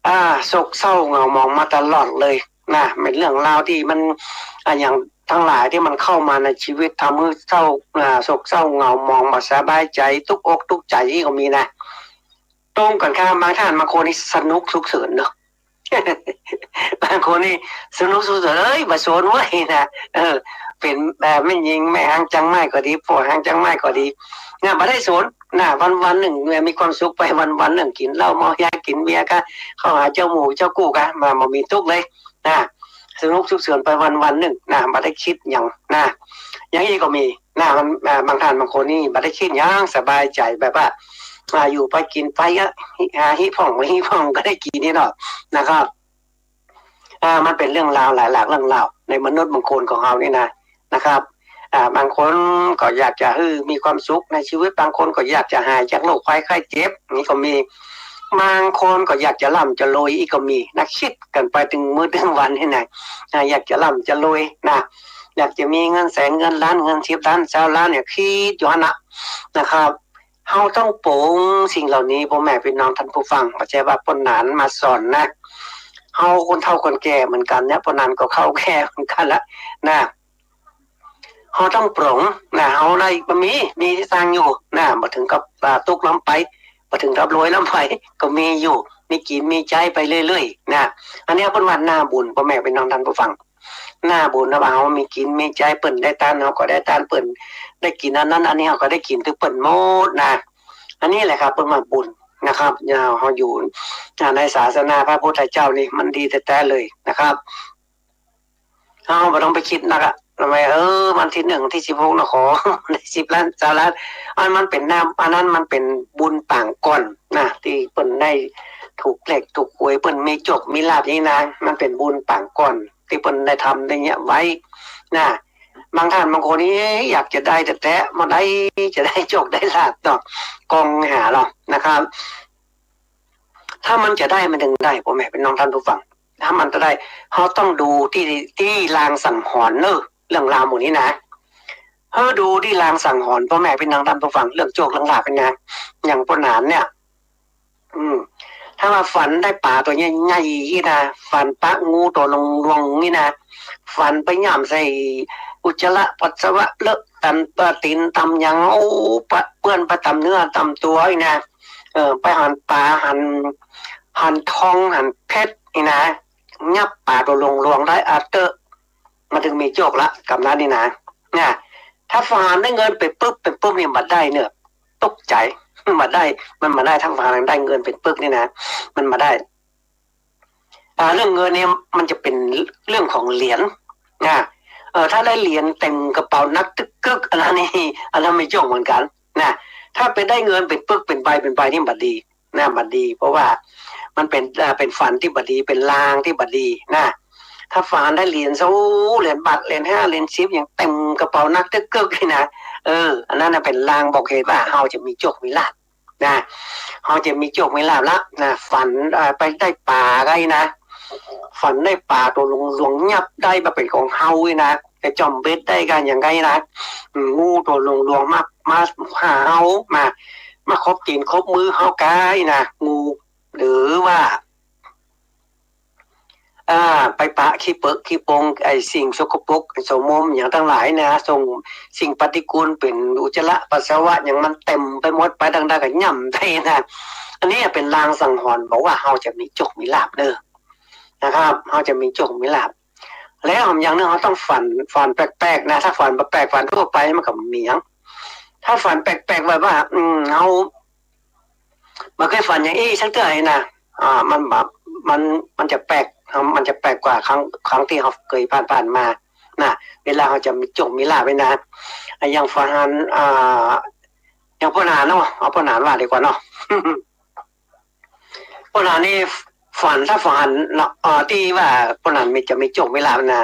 อ่า โศกเศร้าเหงาหมองมาตลอดเลยนะ เป๋นเรื่องราวตี้มัน อ่า อย่างตังหลายตี้มันเข้ามาในชีวิต ทำหื้อเศร้า อ่า โศกเศร้าเหงาหมอง บ่สบายใจ๋ ตุ๊กอกตุ๊กใจ๋อี้ก็มีนะ ตรงกันข้าม บางท่านบางคนนี่สนุกสนุกสนานเนาะ บางคนนี่สนุกสนุกสนาน เอ้ย บ่สนเว้ยนะ เออ เป๋น เอ่อ แม่ญิงแม่ฮ้างเจียงใหม่ก็ดี ผัวฮ้างเจียงใหม่ก็ดี นะ บ่ได้สนนะ วันๆ นึ่งเนี่ยมีความสุขไปวันๆ นึ่ง กิ๋นเหล้าเมาเบียร์ กิ๋นเบียร์กา เข้าหาเจ้าหมู่เจ้ากู้กา บ่ บ่มีตุ๊กเลยนะ สนุกสนุกสนานไปวันๆ นึ่งนะ บ่ได้กึ๊ดหยังนะ อย่างอี้ก็มีนะ มัน อ่า บางท่านบางคนนี่บ่ได้กึ๊ดหยัง สบายใจ๋แบบว่า อ่า อยู่ไปกิ๋นไปอะ อ่า ฮิพ่อง ฮิพ่องก็ได้กิ๋นนี่เนาะนะครับ อ่า มันเป๋นเรื่องราวหลายหลากเรื่องราวในมนุษย์บางคนของเฮานี่นะ นะครับ อ่า บางคนก็อยากจะหื้อมีความสุขในชีวิต บางคนก็อยากจะหายจากโรคภัยไข้เจ็บ นี่ก็มี บางคนก็อยากจะร่ำจะรวย อี้ก็มีนะ กึ๊ดกั๋นไปตึงมื้อตึงวันนี่นะ อ่า อยากจะร่ำจะรวยนะ อยากจะมีเงินแสนเงินล้าน เงินสิบล้าน ซาวล้านเนี่ย กึ๊ดอยู่หั้นนะ นะครับ เฮาต้องป๋งสิ่งเหล่านี้ ป้อแม่พี่น้องท่านผู้ฟัง บ่ใจ้ว่าป้อหนานมาสอนนะ เฮาคนเฒ่าคนแก่เหมือนกั๋นเนี่ย ป้อหนานก็เข้าแก่เหมือนกั๋นละนะ เฮาต้องป๋งนะ เฮาได้บ่มี มีตี้ตังอยู่นะ บ่เถิงกับ อ่า ตุ๊กล้ำไป บ่เถิงกับรวยล้ำไป ก็มีอยู่ มีกิ๋นมีใจ๊ไปเรื่อยๆ นะ อันนี้เปิ้นว่าหน้าบุญ ป้อแม่พี่น้องท่านผู้ฟัง หน้าบุญนะ ว่าเฮามีกิ๋นมีใจ๊ เปิ้นได้ตาน เฮาก็ได้ตาน เปิ้นได้กิ๋นอันนั้นอันนี้ เฮาก็ได้กิ๋นตึกเปิ้นหมดนะ อันนี้แหละครับ เปิ้นว่าบุญนะครับ เฮาอยู่ อ่า ในศาสนาพระพุทธเจ้านี่มันดีแต๊ๆ เลยนะครับ เฮาบ่ต้องไปกึ๊ดนักอะ ว่า เออ วันตี้นึ่งตี้สิบหกนะ ขอ ได้สิบล้าน ซาวล้าน อันมันเป๋นน้ำ อันนั้นมันเป๋นบุญปางก่อนนะ ตี้เปิ้นได้ถูกเลขถูกหวย เปิ้นมีโจคมีลาภนี่นะ มันเป๋นบุญปางก่อน ตี้เปิ้นได้ทำได้เยียะไว้นะ บางท่านบางคนนี่อยากจะได้แต๊ๆ บ่ได้ จะได้โจคได้ลาภเนาะ ก้องหาเนาะนะครับ ถ้ามันจะได้มันจึงได้ ป้อแม่ปี้น้องต้านผู้ฟัง ถ้ามันจะได้ เฮาต้องดูตี้ ตี้ลางสังหรณ์เนาะ เรื่องราวหมู่นี้นะ เฮาดูตี้ลางสังหรณ์ ป้อแม่ปี้น้องต้านผู้ฟัง เรื่องโจคเรื่องลาภนี่นะ อย่างป้อหนานเนี่ย อืม ถ้าว่าฝันได้ป๋าตั๋วใหญ่ๆ นี่นะ ฝันปะงูตั๋วหลวงๆ นี่นะ ฝันไปหย่ำใส่อุจจาระปัสสาวะเลอะต๋าม เอ่อ ตี๋นต๋ามหยัง โอ้ ปะเปื้อนไปต๋ามเนื้อต๋ามตั๋วนี่นะ เออ ไปหันป๋า หัน หันทอง หันเพชรนี่นะ หยับป๋าตั๋วหลวงๆ ได้ อะเต๊อะ มันจึงมีโจคละ กำนั้นนี่นะ นะ ถ้าฝานได้เงินไปปึ๊บ ไปปึ๊บนี่บ่ได้เนาะ ตกใจ๋ บ่ได้ มันบ่ได้ ถ้าฝานได้เงินไปปึ๊บนี่นะ มันบ่ได้ อ่า เรื่องเงินเนี่ยมันจะเป๋นเรื่องของเหรียญนะ เออ ถ้าได้เหรียญเต๋มกระเป๋าหนักตึกกึ๊ก อันนั้นนี่ อันนั้นมีโจคเหมือนกั๋นนะ ถ้าไปได้เงินเป๋นปึกเป๋นใบเป๋นใบนี่บ่ดีนะ บ่ดี เพราะว่ามันเป๋น อ่า เป๋นฝันตี้บ่ดี เป๋นลางตี้บ่ดีนะ ถ้าฝานได้เหรียญ โอ้ เหรียญบาท เหรียญห้า เหรียญสิบ อย่างเต๋มกระเป๋าหนักตึกกึ๊กนี่นะ เออ อันนั้นน่ะเป๋นลางบอกเหตุว่าเฮาจะมีโจคมีลาภ นะ เฮาจะมีโจคมีลาภละนะ ฝัน เอ่อ ไปได้ป๋าไงนะ ฝันได้ป๋าตั๋วหลวงๆ หยับได้มาเป๋นของเฮาไงนะ ไปจ่อมเบ็ดได้กั๋นอย่างไงนะ อืม งูตั๋วหลวงๆ มา มาหาเฮา มา มาคบตี๋นคบมือเฮาไงนะ งู หรือว่า อ่า ไปปะขี้เปอะขี้ปง ไอ้สิ่งสกปรก ไอ้โสมมอย่างตังหลายนะ ส่งสิ่งปฏิกูลเป๋นอุจจาระปัสสาวะอย่างมันเต๋มไปหมด ไปตางใดก็หย่ำได้นะ อันนี้เป๋นลางสังหรณ์บอกว่าเฮาจะมีโจคมีลาภเนาะนะครับ เฮาจะมีโจคมีลาภ แล้วอย่างนึ่งเฮาต้องฝัน ฝันแปลกๆ นะ ถ้าฝันแปลกๆ ฝันทั่วไปมันก็บ่มีหยัง ถ้าฝันแปลกๆ แบบว่า อืม เฮา บ่เกยฝันอย่างอี้สักเตื้อนะ อ่า มันแบบ มัน มันจะแปลก มันจะแปลกกว่าครั้ง ครั้งตี้เฮาเกยผ่านๆ มา นะ เวลาเฮาจะมีโจคมีลาภไว้นะ อ่ะ อย่างฝาน อ่า อย่างป้อหนานเนาะ เอาป้อหนานว่าดีกว่าเนาะ ป้อหนานนี่ฝัน ถ้าฝันเนาะ อ่า ตี้ว่าป้อหนานมี จะมีโจคมีลาภนะ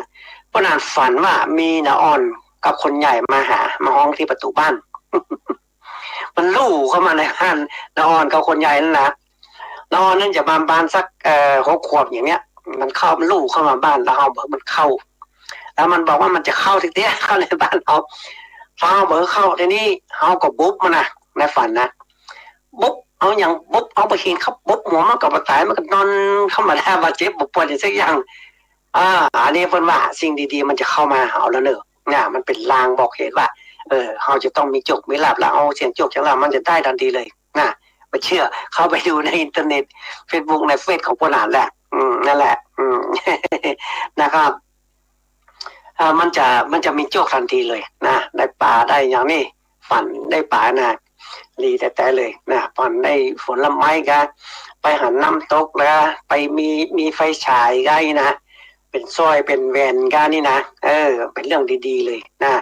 ป้อหนานฝันว่ามีน้าอ่อนกับคนใหญ่มาหา มาฮ้องตี้ประตู๋บ้าน มันลู่เข้ามาในบ้าน น้าอ่อนกับคนใหญ่นั่นนะ น้าอ่อนนั่นจะประมาณสัก เอ่อ หกขวบอย่างเนี้ย มันเข้า มันลู่เข้ามาบ้าน แล้วเฮาบ่หื้อมันเข้า แล้วมันบอกว่ามันจะเข้าตี้เตี้ย เข้าในบ้านเฮา เฮาบ่หื้อเข้า ทีนี้เฮาก็บุบมันนะ ในฝันนะ บุบ เอาหยังบุบ เอาบ่าหินเข้าบุบหัวมันก็บ่ต๋าย มันก็นอนธรรมดา บ่าเจ็บบ่าปวดหยังสักอย่าง อ่า อันนี้เปิ้นว่าสิ่งดีๆ มันจะเข้ามาหาเฮาแล้วเนาะ นะ มันเป๋นลางบอกเหตุว่า เออ เฮาจะต้องมีโจคมีลาภ แล้วเฮาเสี่ยงโจคเสี่ยงลาภ มันจะได้ตันทีเลย นะ บ่เจื้อ เข้าไปดูในอินเทอร์เน็ต เฟซบุ๊ก ในเฟซของป้อหนานแหละ อืม นั่นแหละ อืม นะครับ อ่า มันจะ มันจะมีโจคตันทีเลยนะ ได้ป๋าได้อย่างนี้ ฝันได้ป๋านะ ดีแต๊ๆ เลยนะ ฝันได้ผลไม้กา ไปหันน้ำตกแล้ว ไปมี มีไฟฉายกานี่นะ เป๋นสร้อยเป๋นแหวนกานี่นะ เออ เป๋นเรื่องดีๆ เลยนะ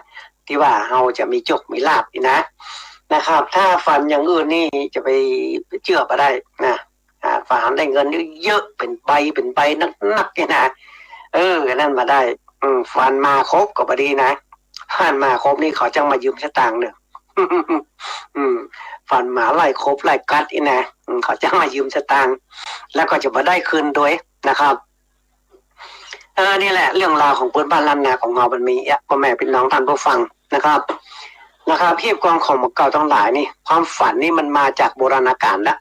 ตี้ว่าเฮาจะมีโจคมีลาภนี่นะ นะครับ ถ้าฝันอย่างอื่นนี่จะไป ไปเจื้อบ่ได้นะ อ่า ฝันได้เงินเยอะๆ เป๋นใบ เป๋นใบนักๆ นี่นะ เออ อันนั้นบ่ได้ อืม ฝันมาครบก็บ่ดีนะ ฝันมาครบนี่เขาจั้งมายืมสตางค์เนาะ อืม ฝันหมาไล่ขบไล่กัดนี่นะ อืม เขาจั้งมายืมสตางค์ แล้วก็จะบ่ได้คืนโดยนะครับ เออ นี่แหละเรื่องราวของปื้นบ้านล้านนาของเฮามันมีอะ ป้อแม่ปี้น้องต้านผู้ฟังนะครับ นะครับ ฮีบกองของหมู่เก่าตังหลายนี่ ความฝันนี่มันมาจากโบราณกาลละ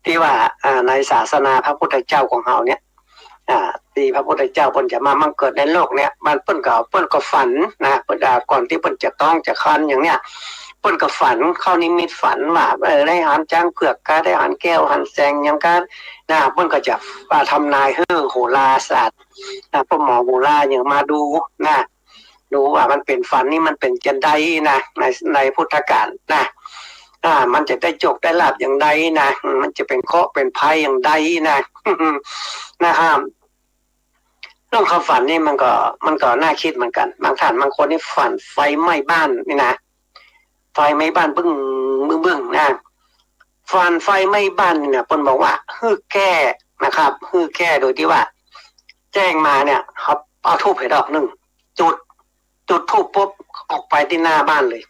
ตี้ว่า อ่า ในศาสนาพระพุทธเจ้าของเฮาเนี่ย อ่า ตี้พระพุทธเจ้าเปิ้นจะมาบังเกิดในโลกเนี่ย มันเปิ้นก็ เปิ้นก็ฝันนะ เปิ้น อ่า ก่อนตี้เปิ้นจะต๊องจะคลอดอย่างเนี้ย เปิ้นก็ฝัน เข้านิมิตฝันว่า เออ ได้หันจ๊างเผือกกา ได้หันแก้วหันแสงหยังกา นะ เปิ้นก็จะ อ่า ทำนายหื้อโหราศาสตร์ อ่า ป้อหมอโหราอย่างมาดูนะ ดูว่ามันเป๋นฝันนี่มันเป๋นจั้นใดนะ ใน ในพุทธกาลนะ อ่า มันจะได้โจคได้ลาภอย่างใดนะ มันจะเป๋นเคราะห์เป๋นภัยอย่างใดนะ นะครับ เรื่องความฝันนี่มันก็ มันก็น่าคิดเหมือนกั๋น บางท่านบางคนนี่ฝันไฟไหม้บ้านนี่นะ ไฟไหม้บ้านบึ้ง บึ้ง บึ้งนะ ฝันไฟไหม้บ้านนี่นะ เปิ้นบอกว่าหื้อแก้นะครับ หื้อแก้โดยตี้ว่า แจ้งมาเนี่ย เอา เอาธูปหื้อดอกนึ่ง จุด จุดธูปปุ๊บ ออกไปตี้หน้าบ้านเลย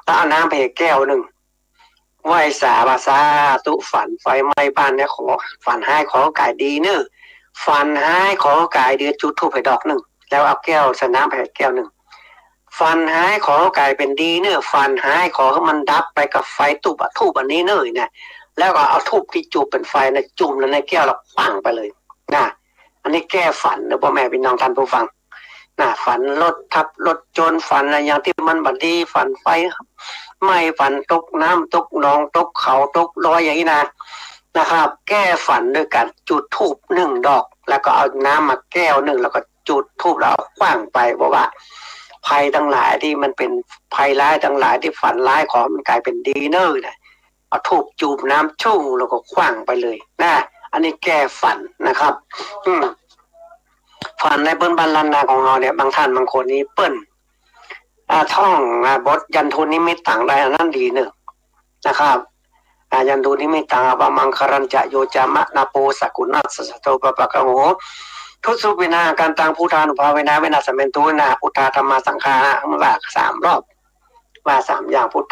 แล้วเอาน้ำไปแก้วนึ่ง ไหว้สาว่า สาธุ ฝันไฟไหม้บ้านเนี่ย ขอ ฝันฮ้ายขอก๋ายดีเน่อ ฝันฮ้ายขอก๋ายดี จุดธูปหื้อดอกนึ่ง แล้วเอาแก้วใส่น้ำไปแก้วนึ่ง ฝันฮ้ายขอก๋ายเป๋นดีเน่อ ฝันฮ้ายขอหื้อมันดับไปกับไฟธูปอะ ธูปอันนี้เน่อนะ แล้วก็เอาธูปตี้จุดเป๋นไฟนะ จุ่มลงในแก้วแล้วขว้างไปเลยนะ อันนี้แก้ฝันนะ ป้อแม่ปี้น้องต้านผู้ฟังนะ ฝันรถทับรถจน ฝันอะไรอย่างตี้มันบ่ดี ฝันไฟไหม้ ฝันตกน้ำตกหนอง ตกเขา ตกดอยอย่างนี้นะ นะครับ แก้ฝันโดยก๋านจุดธูปนึ่งดอก แล้วก็เอาน้ำมาแก้วนึ่ง แล้วก็จุดธูปแล้วเอาขว้างไป บอกว่าภัยตังหลายตี้มันเป๋นภัยร้ายตังหลายตี้ฝันร้าย ขอมันก๋ายเป๋นดีเน่อนะ เอาธูปจุ่มน้ำชุ่มแล้วก็ขว้างไปเลยนะ อันนี้แก้ฝันนะครับ อืม ฝันในเปิ้นบ้านล้านนาของเฮาเนี่ย บางท่านบางคนนี่เปิ้น อ่า ท่อง อ่า บทยันทูนิมิตตังได้ อันนั้นดีเน่อนะครับ อ่า ยันทูนิมิตตัง อปะมังคลัญจะ โยจะมะนะโป สะกุณัสสะ สะโท ปะปะกะโห ทุสสุปิณา กันตัง พุทธานุภาเวนะ วินาสะเมนตุนะ พุทธา ธัมมา สังฆานะ ว่าสามรอบ ว่าสามอย่าง พุทธ